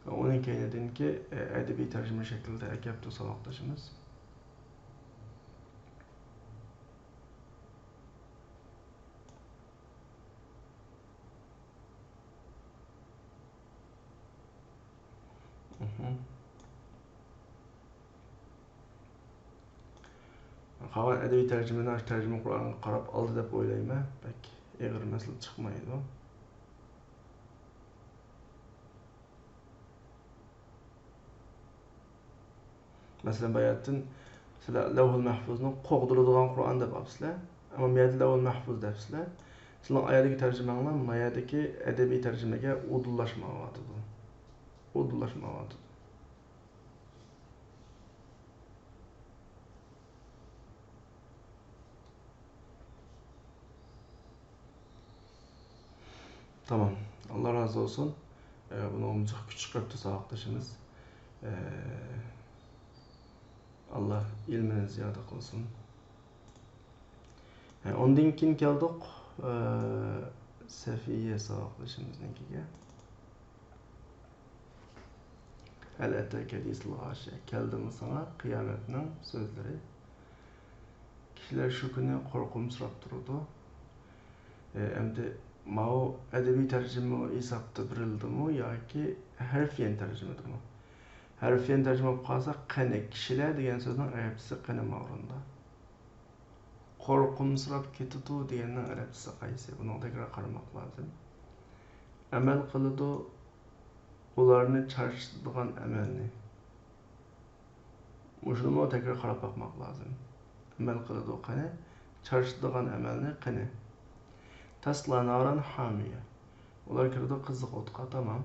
ئۇنىڭ كەينىدىنكى، ئە، ئەدەبىي تەرجىمە شەكلىدە ئەكەپتۇ ساۋاقدىشىمىز. مھم. قالغان ئەدەبىي تەرجىمىنى ئاشۇ تەرجىمە قۇرئانغا قاراپ ئالدى دەپ ئويلايمەن. بەك ئېغىر مەسىلە چىقمايدۇ. مەسىلەن، باياتتىن سىلەر لەۋھۇل مەھفۇزنى قوغدىلىدىغان قۇرئان دەپ ئاپسىلەر، ئەمما بۇ يەردە لەۋھۇل مەھفۇز دەپسىلەر. سىلەرنىڭ ئايەتتىكى تەرجىمەڭلار ما يەردىكى ئەدەبىي تەرجىمىگە ئۇدۇللاشمايۋاتىدۇ. ئۇدۇللاشمايۋاتىدۇ. تامام. ئاللا رازى بولسۇن. ئە، بۇنىڭغا جىق كۈچ چىقىرىپتۇ ساۋاقدىشىمىز. ئە، ئاللا ئىلمىنى زىيادە قىلسۇن. ئە، ئۇندىن كېيىن كەلدۇق، ئە، سەفىيە ساۋاقدىشىمىزنىڭكىگە. ھەل ئەتاكە ھەدىسۇل غاشىيە. كەلدىمۇ ساڭا قىيامەتنىڭ سۆزلىرى؟ كىشىلەر شۇ كۈنى قورقۇمسىراپ تۇرىدۇ. ئە، ئەمدى ماۋۇ ئەدەبىي تەرجىمە ھېسابتا بېرىلدىمۇ ياكى ھەرفىيەن تەرجىمىدىمۇ؟ ھەرفىيەن تەرجىمە بولۇپ قالسا، قېنى كىشىلەر دېگەن سۆزنىڭ ئەرەبچىسى قېنى ماۋۇ ئورۇندا؟ قورقۇمسىراپ كېتىدۇ دېگەننىڭ ئەرەبچىسى قايسى؟ بۇنىڭغا تەكرار قارىماق لازىم. ئەمەل قىلىدۇ ئۇلارنى چارچىتىدىغان ئەمەلنى. مۇشۇنىمۇ تەكرار قاراپ باقماق لازىم. ئەمەل قىلىدۇ قېنى؟ چارچىتىدىغان ئەمەلنى قېنى؟ تەسلا ناران ھامىيە. ئۇلار كىرىدۇ قىزىق ئوتقا، تامام.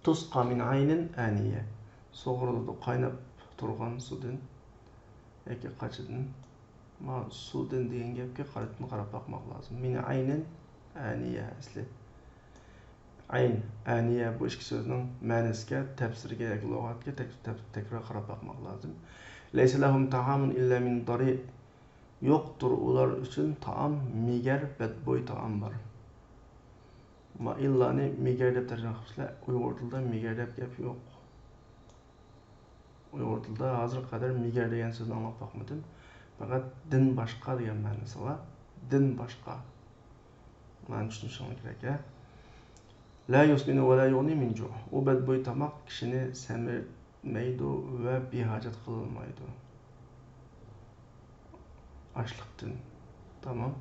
تۇسقا مىن ئەينىن ئانىيە. سۇغۇرۇلىدۇ قايناپ تۇرغان سۇدىن ياكى قاچىدىن. ما سۇدىن دېگەن گەپكە قايتىدىن قاراپ باقماق لازىم. مىن ئەينىن ئانىيە ئەسلى. ئەين، ئانىيە بۇ ئىككى سۆزنىڭ مەنىسىگە، تەپسىرىگە ياكى لۇغەتكە تەك-، تەك-، تەكرار قاراپ باقماق لازىم. لەيسە لەھۇم تائامۇن ئىللا مىن دەرىئ. يوقتۇر ئۇلار ئۈچۈن تائام، مىگەر، بەدبوي تائام بار. ما ئىللانى مىگەر دەپ تەرجىمە قىلىپسىلەر. ئۇيغۇر تىلىدا مىگەر دەپ گەپ يوق. ئۇيغۇر تىلىدا ھازىرغا قەدەر مىگەر دېگەن سۆزنى ئاڭلاپ باقمىدىم. پەقەت دىن باشقا دېگەن مەنىسى بار. دىن باشقا. مانا چۈشىنىشىڭلار كېرەك، ھە. لا يسمن ولا يغني من جوع. ئۇ بەدبوي تاماق كىشىنى سەمرىتمەيدۇ ۋە بىھاجەت قىلالمايدۇ ئاچلىقتىن. تامام.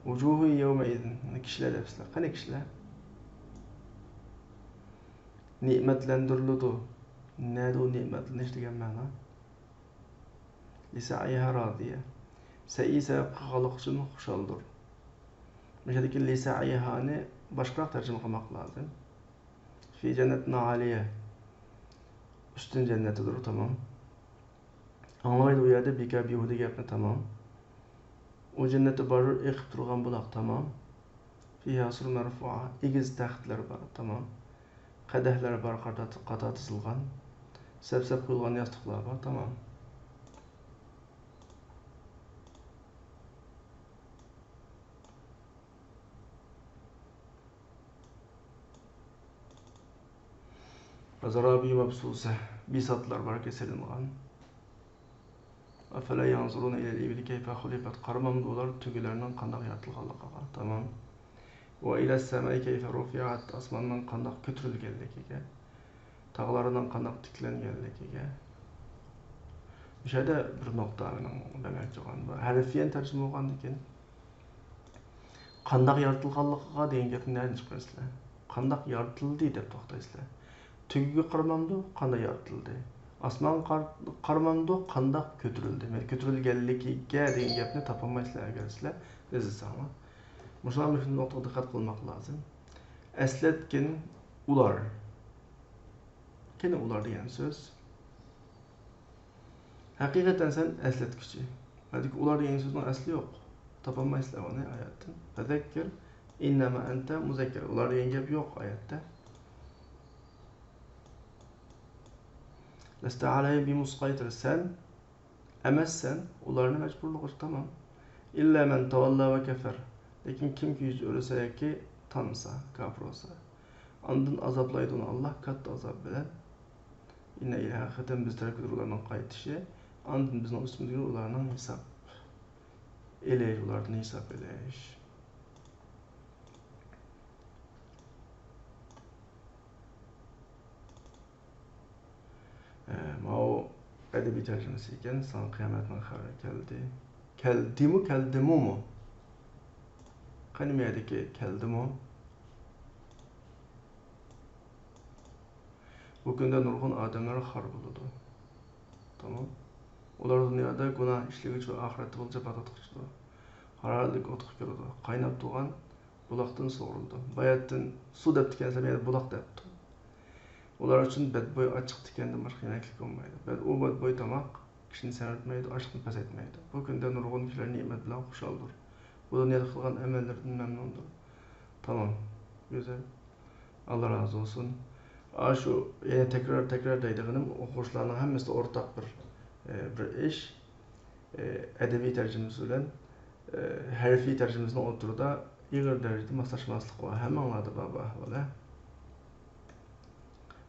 وجوه يومئذ. كىشىلەر دەپسىلەر. قېنى كىشىلەر؟ نېمەتلەندۈرۈلىدۇ. نەدە ئۇ نېمەتلىنىش دېگەن مەنا؟ لسعيها راضية. سەئى سەۋەب قىلغانلىقى ئۈچۈن خۇشالدۇر. مۇشۇ يەردىكى لسعيها نى باشقىراق تەرجىمە قىلماق لازىم. في جنة عالية. ئۈستۈن جەننەتتىدۇر، تامام. ئاڭلايدۇ بۇ يەردە بىكار بىھۇدە گەپنى، تامام. ئۇ جەننەتتە باردۇر ئېقىپ تۇرغان بۇلاق، تامام. فيها سرر مرفوعة. ئېگىز تەختلەر بار، تامام. قەدەھلەر بار، قاتا، قاتا تىزىلغان. سەپ-سەپ قويۇلغان ياستۇقلار بار، تامام. وزرابي مبثوثة. بىساتلار باركى سېلىنغان. أفلا ينظرون إلى الإبل كيف خلقت. قارىمامدۇ ئۇلار تۆگىلەرنىڭ قانداق يارىتىلغانلىقىغا؟ تامام. وإلى السماء كيف رفعت. ئاسماننىڭ قانداق كۆتۈرۈلگەنلىكىگە، تاغلارنىڭ قانداق تىكلەنگەنلىكىگە. مۇشۇ يەردە بىر نۇقتا مېنىڭ دېمەكچى بولغان، بۇ ھەرفىيەن تەرجىمە بولغاندىكىن، قانداق يارىتىلغانلىقىغا دېگەن گەپنى نەدىن چىقىرىسىلەر؟ قانداق يارىتىلدى دەپ توختايسىلەر. تۆگىگە قارىمامدۇ؟ قانداق يارىتىلدى؟ ئاسمانغا قار-، قارىمامدۇ؟ قانداق كۆتۈرۈلدى؟ مەن كۆتۈرۈلگەنلىكىگە دېگەن گەپنى تاپالمايسىلەر، ئەگەر سىلەر ئىزدىسەڭلار. مۇشۇلار مۇشۇ نۇقتىغا دىققەت قىلماق لازىم. ئەسلەتكىن ئۇلار. قېنى ئۇلار دېگەن سۆز؟ ھەقىقەتەن سەن ئەسلەتكۈچى. ھەدىكى ئۇلار دېگەن سۆزنىڭ ئەسلى يوق. تاپالمايسىلەر ئۇنى ئايەتتىن. فذكر إنما أنت مذكر. ئۇلار دېگەن گەپ يوق ئايەتتە. لست عليهم بمسيطر. سەن ئەمەسسەن ئۇلارنى مەجبۇرلىغۇچى، تامام. إلا من تولى وكفر. لېكىن كىمكى يۈز ئۆرۈسە ياكى تانسا، كاپىر بولسا، ئاندىن ئازابلايدۇ ئۇنى ئاللاھ كاتتا ئازاب بىلەن. إن إلينا، ھەقىقەتەن بىز تەرەپكىدۇر ئۇلارنىڭ قايتىشى. ئاندىن بىزنىڭ ئۈستىمىزگە ئۇلارنىڭ ھېساب ئېلىش، ئۇلاردىن ھېساب ئېلىش. ئە، ماۋۇ ئەدەبىي تەرجىمىسى ئىكەن، ساڭا قىيامەتنىڭ خەۋىرى كەلدى. كەلدىمۇ، كەلدىمۇمۇ؟ قېنى مەيەدىكى كەلدىمۇ؟ بۇ كۈندە نۇرغۇن ئادەملەر خار بولىدۇ. تامام. ئۇلار دۇنيادا گۇناھ ئىشلىگۈچى ۋە ئاخىرەتتە بولسا جاپا تارتقۇچىدۇر. ھارارەتلىك ئوتقا كىرىدۇ. قايناپ تۇرغان بۇلاقتىن سۇغۇرۇلىدۇ. باياتىن سۇ دەپتىكەنسەن، يەنە بۇلاق دەپتۇ. ئۇلار ئۈچۈن بەدبوي ئاچچىق تىكەندىن باشقا يېمەكلىك بولمايدۇ. بەد-، ئۇ بەدبوي تاماق كىشىنى سەمرىتمەيدۇ، ئاچلىقنى پەسەيتمەيدۇ. بۇ كۈندە نۇرغۇن كىشىلەر نېمەت بىلەن خۇشالدۇر. بۇ دۇنيادا قىلغان ئەمەللىرىدىن مەمنۇندۇر. تامام. گۈزەل. ئاللا رازى بولسۇن. ئاشۇ يەنە تەكرار، تەكرار دەيدىغىنىم، ئوقۇغۇچىلارنىڭ ھەممىسىدە ئورتاق بىر، ئى، بىر ئىش. ئى، ئەدەبىي تەرجىمىسى بىلەن، ئى، ھەرپىي تەرجىمىسىنىڭ ئوتتۇرىدا ئېغىر دەرىجىدە ماسلاشماسلىق بار. ھەممىڭلاردا بار بۇ ئەھۋال، ھە؟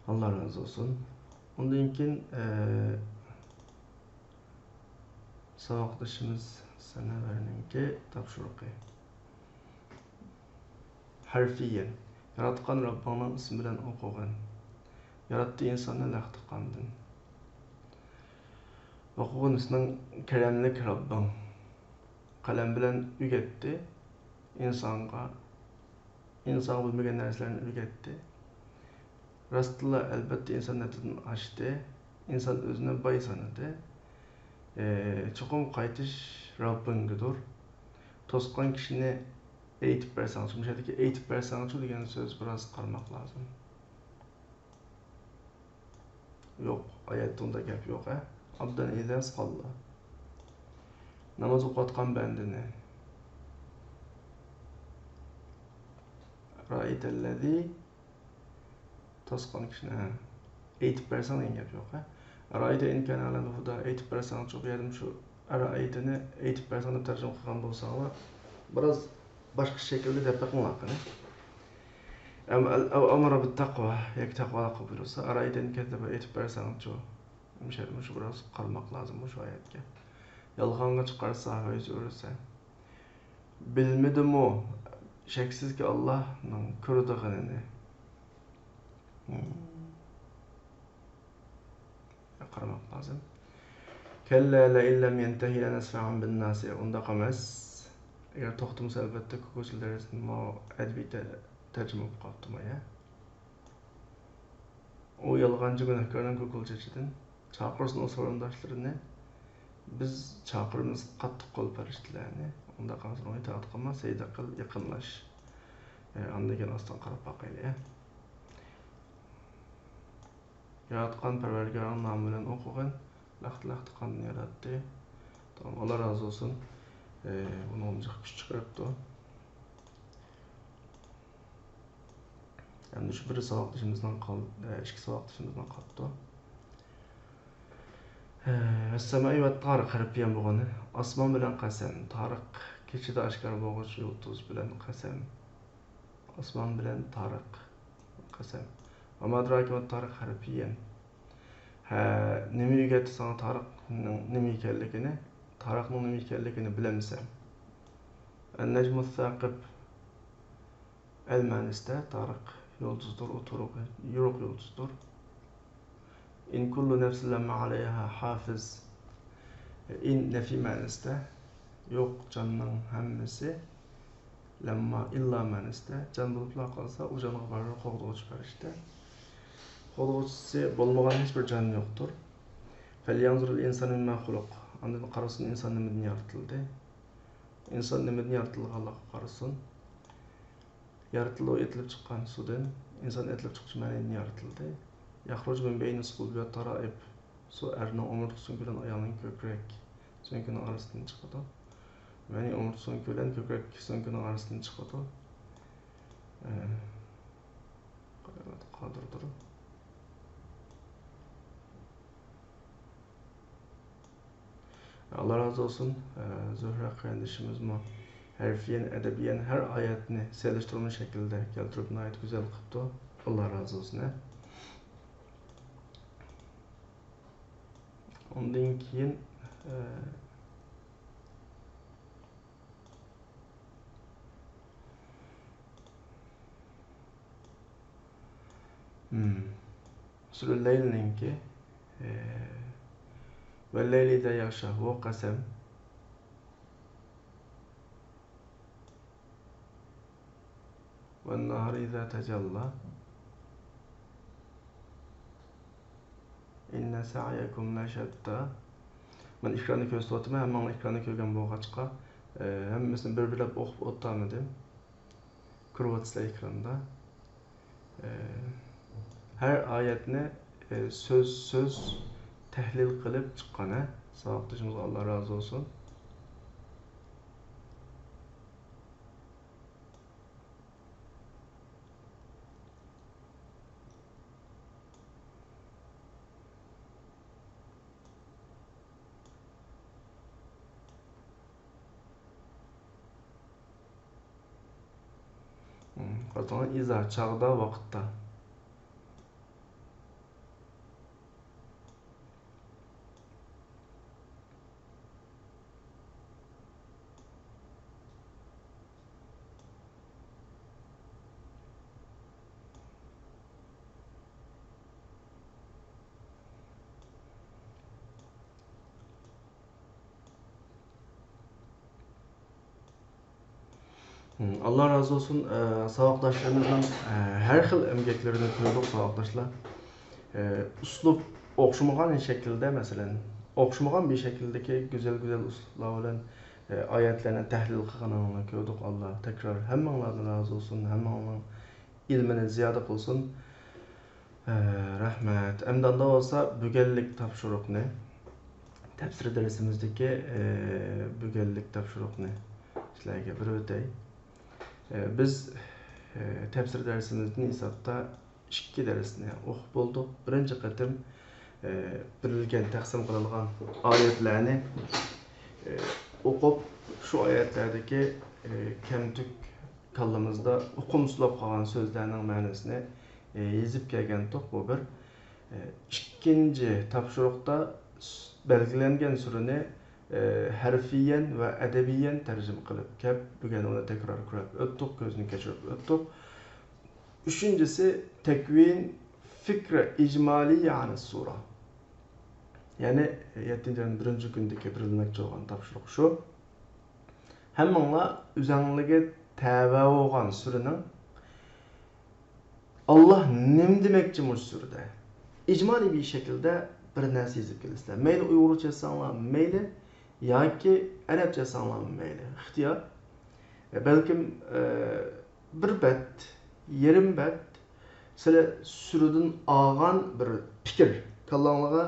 ئاللا رازى بولسۇن. ئۇندىن كېيىن، ئى، ساۋاقدىشىمىز سەنەۋەرنىڭكى تاپشۇرۇقى. ھەرپىيەن، ياراتقان رەببىڭنىڭ ئىسمى بىلەن ئوقۇغىن. ياراتتى ئىنساننى لەختە قاندىن. ئوقۇغىن، سېنىڭ كەرەملىك رەببىڭ قەلەم بىلەن ئۆگەتتى ئىنسانغا. ئىنسانغا بىلمىگەن نەرسىلەرنى ئۆگەتتى. راستتىنلا، ئەلۋەتتە، ئىنسان ھەددىدىن ئاشتى. ئىنسان ئۆزىنى باي سانىدى. ئى، چوقۇم قايتىش رەببىڭگىدۇر. توسقان كىشىنى ئېيتىپ بەرسەڭچۇ، مۇشۇ يەردىكى ئېيتىپ بەرسەڭچۇ دېگەن سۆز بىراز قارىماق لازىم. يوق، ئايەتتە ئۇنداق گەپ يوق، ھە؟ عبدا إذا صلى. ناماز ئوقۇۋاتقان بەندىنى. رأيت الذي توسقان كىشىنى، ھە. ئېيتىپ بەرسەڭ دېگەن گەپ يوق، ھە. أرأيت إن كان على الهدى، ئېيتىپ بەرسەڭچۇ، بۇ يەردە مۇشۇ ئەرەئەيتىنى ئېيتىپ بەرسەڭ دەپ تەرجىمە قىلغان بولساڭلار، بىراز باشقا شەكىلدە دەپ بېقىڭلار قېنى. ئەم-، ئەل-، ئەۋ ئەمەرە بىتتەقۋا، ياكى تەقۋالىققا بۇيرۇسا، ئەرەئەيتە ئىن كەززەبە، ئېيتىپ بەرسەڭچۇ. مۇشۇ يەردە مۇشۇ بىراز قارىماق لازىم مۇشۇ ئايەتكە. يالغانغا چىقارسا، ۋەيز ئۆرۈسە. بىلمىدىمۇ؟ شەكسىزكى، ئاللانىڭ كۆرىدىغىنىنى، ھىم، قارىماق لازىم. كەللا لەئىن لەم يەنتەھى لەنەسفەئەن بىنناسىيە. ئۇنداق ئەمەس. ئەگەر توختىمىسا، ئەلۋەتتە، كۆكۈچىلەر دېسىمۇ، ئەدەبىي تە-، تەرجىمە بولۇپ قاپتۇ ما، يا؟ ئۇ يالغانچى گۇناھكارنىڭ كوكۇل چېچىدىن چاقىرسۇن ئۇ سورۇنداشلىرىنى، بىز چاقىرىمىز قاتتىق قول پەرىشتىلەرنى، ئۇنداق قىلسۇن ئۇنى ئىتائەت قىلما، سەجدە قىل، يېقىنلاش. ئاندىن كېيىن ئاستىغا قاراپ باقايلى. ياراتقان پەرۋەردىگارنىڭ نامى بىلەن ئوقۇغىن. لەختە-لەختە قاندىن ياراتتى. تامام، ئاللا رازى بولسۇن. ئۇنىڭغىمۇ جىق كۈچ چىقىرىپتۇ. ئەمدى شۇ بىر ساۋاقدىشىمىزنىڭ قال-، ئىككى ساۋاقدىشىمىزنىڭ قاپتۇ. ۋەسسەمائى ۋەتتارىق، ھەرپىيەن بولغىنى. ئاسمان بىلەن قەسەم. تارىق، كېچىدە ئاشكارا بولغۇچى يۇلتۇز بىلەن قەسەم. ئاسمان بىلەن تارىق. قەسەم. ۋەما ئەدراكە مەت تارىق، ھەرپىيەن. ھە، نېمە ئۆگەتتى ساڭا تارىقنىڭ نېمە ئىكەنلىكىنى؟ تارىقنىڭ نېمە ئىكەنلىكىنى بىلەمسەن؟ ئەن نەجمۇ ساقىب. ئەل مەنىسىدە تارىق يۇلتۇزدۇر، ئۇ تۇرۇق، يورۇق يۇلتۇزدۇر. ئىن كۇللۇ نەفسىن لەمما ئەلەيھا ھافىز. ئىن نەفى مەنىسىدە، يوق جاننىڭ ھەممىسى، لەمما ئىللا مەنىسىدە، جان بولۇپلا قالسا، ئۇ جانغا بارىبىر قوغدىغۇچى پەرىشتە. قوغدىغۇچىسى بولمىغان ھېچبىر جان يوقتۇر. فەليەنزۇرىل ئىنسانۇ مىمما خۇلىق. ئاندىن قارىسۇن، ئىنسان نېمىدىن يارىتىلدى؟ ئىنسان نېمىدىن يارىتىلغانلىقىغا قارىسۇن. يارىتىلدى ئۇ ئېتىلىپ چىققان سۇدىن. ئىنسان ئېتىلىپ چىققۇچە مەنىدىن يارىتىلدى. يەخرۇجۇ مىن بەينىس سۇلبى ۋەت تارائىب. سۇ ئەرنىڭ ئومۇرتقا سۆڭىكى بىلەن ئايالنىڭ كۆكرەك سۆڭىكىنىڭ ئارىسىدىن چىقىدۇ. مەنى ئومۇرتقا سۆڭىكى بىلەن كۆكرەك سۆڭىكىنىڭ ئارىسىدىن چىقىدۇ. ئە، قادىردۇر. ئاللا رازى بولسۇن. ئە، زۆھرە قېرىندىشىمىزمۇ ھەرپىيەن، ئەدەبىيەن ھەر ئايەتنى سېلىشتۇرما شەكلىدە كەلتۈرۈپ ناھايىتى گۈزەل قىپتۇ. ئاللا رازى بولسۇن، ھە. ئۇندىن كېيىن، ئە، سۈرە لەيلنىڭكى، ئە، ۋەللەيلى ئىزا يەغشا، ۋۇ قەسەم. ۋەننەھارى ئىزا تەجەللا. ئىننە سەئيەكۇم لەشەتتا. مەن ئېكراننى كۆرسىتىۋاتىمەن، ھەممىڭلار ئېكراننى كۆرگەن بولغاچقا، ئە، ھەممىسىنى بىر-بىرلەپ ئوقۇپ ئۆتەلمىدىم. كۆرۈۋاتىسىلەر ئېكراندا. ئە، ھەر ئايەتنى، ئە، سۆز-سۆز تەھلىل قىلىپ چىققان، ھە، ساۋاقدىشىمىزغا ئاللا رازى بولسۇن. قارىساڭلار، ئىزا، چاغدا، ۋاقىتتا. ئاللا رازى بولسۇن. ئە، ساۋاقداشلىرىمىزنىڭ، ئە، ھەر خىل ئەمگەكلىرىنى كۆردۇق، ساۋاقداشلار. ئە، ئۇسلۇب ئوخشىمىغان شەكىلدە، مەسىلەن، ئوخشىمىغان بىر شەكىلدىكى گۈزەل-گۈزەل ئۇسلۇبلار بىلەن، ئە، ئايەتلەرنى تەھلىل قىلغىنىڭلارنى كۆردۇق. ئاللا تەكرار ھەممىڭلاردىن رازى بولسۇن، ھەممىڭلارنىڭ ئىلمىنى زىيادە قىلسۇن. ئە، رەھمەت. ئەمدى ئاندا بولسا بۈگۈنلۈك تاپشۇرۇقنى، تەپسىر دەرسىمىزدىكى، ئە، بۈگۈنلۈك تاپشۇرۇقنى سىلەرگە بېرىۋېتەي. ئە، بىز، ئە، تەپسىر دەرسىمىزدىن ھېسابتا ئىككى دەرسنى ئوقۇپ بولدۇق. بىرىنچى قېتىم، ئە، بېرىلگەن، تەقسىم قىلىنغان ئايەتلەرنى، ئە، ئوقۇپ، شۇ ئايەتلەردىكى، ئە، كەمتۈك كاللىمىزدا ئۇقۇمسىزلاپ قالغان سۆزلەرنىڭ مەنىسىنى، ئى، يېزىپ كەلگەنتۇق. بۇ بىر. ئى، ئىككىنچى تاپشۇرۇقتا س-، بەلگىلەنگەن سۈرىنى ئە، ھەرفىيەن ۋە ئەدەبىيەن تەرجىمە قىلىپ كەپ، بۈگۈن ئۇنى تەكرار كۆرۈپ ئۆتتۇق، كۆزدىن كەچۈرۈپ ئۆتتۇق. ئۈچىنچىسى، تەكۋىن فىكرە ئىجمالىي ئەنىس سۇرە. يەنى يەتتىنچى ئاينىڭ بىرىنچى كۈنىدىكى بېرىلمەكچى بولغان تاپشۇرۇق شۇ. ھەممىڭلار ئۆزەڭلىگە تەۋە بولغان سۈرىنىڭ، ئاللا نېمە دېمەكچى مۇشۇ سۈرىدە؟ ئىجمالىي بىر شەكىلدە بىر نەرسە يېزىپ كېلىسىلەر. مەيلى ئۇيغۇرچە يازساڭلار مەيلى، ياكى ئەرەبچە يازساڭلارمۇ مەيلى. ئىختىيار. بەلكىم، ئە، بىر بەت، يېرىم بەت، سىلەر سۈرىدىن ئالغان بىر پىكىر، كاللاڭلارغا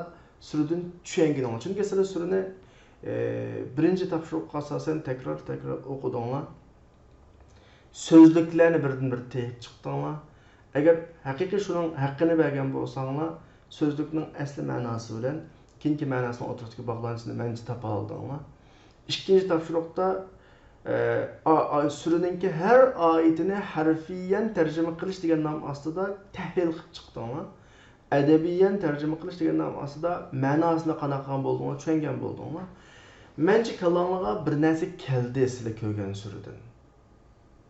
سۈرىدىن چۈشەنگىنىڭلار. چۈنكى سىلەر سۈرىنى، ئى، بىرىنچى تاپشۇرۇققا ئاساسەن تەكرار، تەكرار ئوقۇدۇڭلار. سۆزلۈكلەرنى بىردىن بىر تېپىپ چىقتىڭلار. ئەگەر ھەقىقىي شۇنىڭ ھەققىنى بەرگەن بولساڭلار، سۆزلۈكنىڭ ئەسلى مەناسى بىلەن كېيىنكى مەناسىنىڭ ئوتتۇرىسىدىكى باغلانچىنى مەنچە تاپالىدىڭلار. ئىككىنچى تاپشۇرۇقتا، ئە، ئا-، ئا-، سۈرىنىڭكى ھەر ئايىتىنى ھەرفىيەن تەرجىمە قىلىش دېگەن نام ئاستىدا تەھلىل قىلىپ چىقتىڭلار. ئەدەبىيەن تەرجىمە قىلىش دېگەن نام ئاستىدا مەناسىنى قانداق قىلغان بولدۇڭلار، چۈشەنگەن بولدۇڭلار. مەنچە كاللاڭلارغا بىر نەرسە كەلدى سىلەر كۆرگەن سۈرىدىن.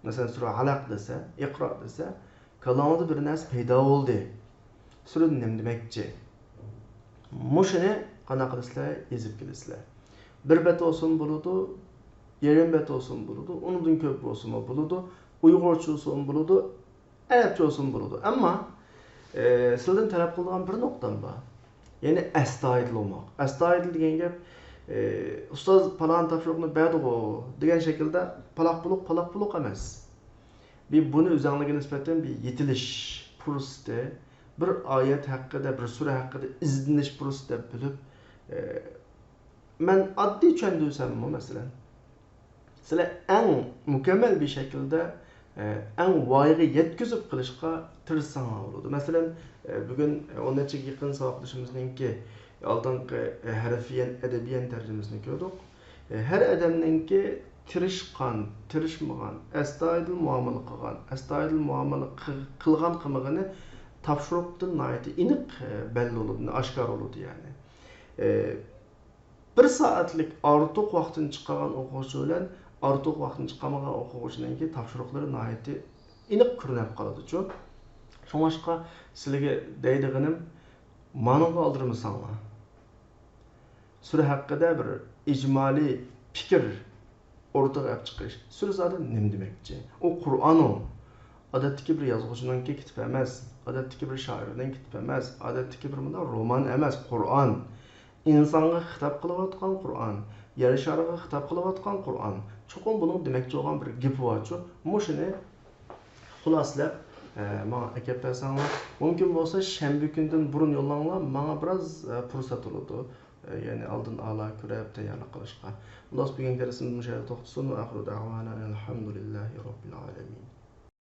مەسىلەن، سۈرە ئەلەق دېسە، ئىقرا دېسە، كاللاڭلاردا بىر نەرسە پەيدا بولدى. سۈرىدە نېمە دېمەكچى؟ مۇشۇنى قانداق قىلىسىلەر؟ يېزىپ كېلىسىلەر. بىر بەت بولسىمۇ بولىدۇ، يېرىم بەت بولسىمۇ بولىدۇ، ئۇنىڭدىن كۆپ بولسىمۇ بولىدۇ، ئۇيغۇرچە بولسىمۇ بولىدۇ، ئەرەبچە بولسىمۇ بولىدۇ. ئەمما، ئى، سىلىدىن تەلەپ قىلىدىغان بىر نۇقتام بار. يەنى ئەستايىدىل بولماق. ئەستايىدىل دېگەن گەپ، ئى، ئۇستاز پالان تاپشۇرۇقنى بەردىغۇ دېگەن شەكىلدە پالاق پۇلۇق، پالاق پۇلۇق ئەمەس. بىر بۇنى ئۆزەڭلىكىگە نىسبەتەن بىر يېتىلىش پۇرسىتى، بىر ئايەت ھەققىدە، بىر سۈرە ھەققىدە ئىزدىنىش پۇرسىتى دەپ بىلىپ، ئى، مەن ئاددىي چۈشەندۈرسەممۇ، مەسىلەن، سىلەر ئەڭ مۇكەممەل بىر شەكىلدە، ئە، ئەڭ ۋايىغا يەتكۈزۈپ قىلىشقا تىرىشساڭلار بولىدۇ. مەسىلەن، ئە، بۈگۈن ئون نەچچىگە يېقىن ساۋاقدىشىمىزنىڭكى ئالدىنقى، ئە، ھەرفىيەن، ئەدەبىيەن تەرجىمىسىنى كۆردۇق. ئە، ھەر ئادەمنىڭكى تىرىشقان، تىرىشمىغان، ئەستايىدىل مۇئامىلە قىلغان، ئەستايىدىل مۇئامىلە قىل-، قىلغان قىلمىغىنى تاپشۇرۇقتىن ناھايىتى ئېنىق، ئە، بەللى بولىدۇ، ئاشكارا بولىدۇ يەنى. ئە، بىر سائەتلىك ئارتۇق ۋاقتىنى چىقارغان ئوقۇغۇچى بىلەن ئارتۇق ۋاقتىنى چىقارمىغان ئوقۇغۇچىنىڭكى تاپشۇرۇقلىرى ناھايىتى ئېنىق كۆرۈنۈپ قالىدۇچۇ. شۇڭلاشقا سىلىگە دەيدىغىنىم، مانىڭغا ئالدىرىمىساڭلار. سۈرە ھەققىدە بىر ئىجمالىي پىكىر ئوتتۇرىغا ئەپ چىقىش. سۈرە زادى نېمە دېمەكچى؟ ئۇ قۇرئان ئۇ. ئادەتتىكى بىر يازغۇچىنىڭكى كىتابى ئەمەس، ئادەتتىكى بىر شائىرنىڭ كىتابى ئەمەس، ئادەتتىكى بىر مۇنداق رومان ئەمەس، قۇرئان. ئىنسانغا خىتاب قىلىۋاتقان قۇرئان، يەر شارىغا خىتاب قىلىۋاتقان قۇرئان. چوقۇم بۇنىڭ دېمەكچى بولغان بىر گېپى بارچۇ. مۇشۇنى خۇلاسىلەپ، ئە، ماڭا ئەكەپ بەرسەڭلار. مۇمكىن بولسا شەنبە كۈنىدىن بۇرۇن يوللاڭلار، ماڭا بىراز، ئە، پۇرسەت بولىدۇ. ئە، يەنى ئالدىن ئالا كۆرۈپ تەييارلىق قىلىشقا. خۇلاس، بۈگۈنكى دەرسىمىز مۇشۇ يەردە توختىسۇن. ۋە ئاخىرۇ دەئۋانا ئەنىل ھەمدۇلىللاھى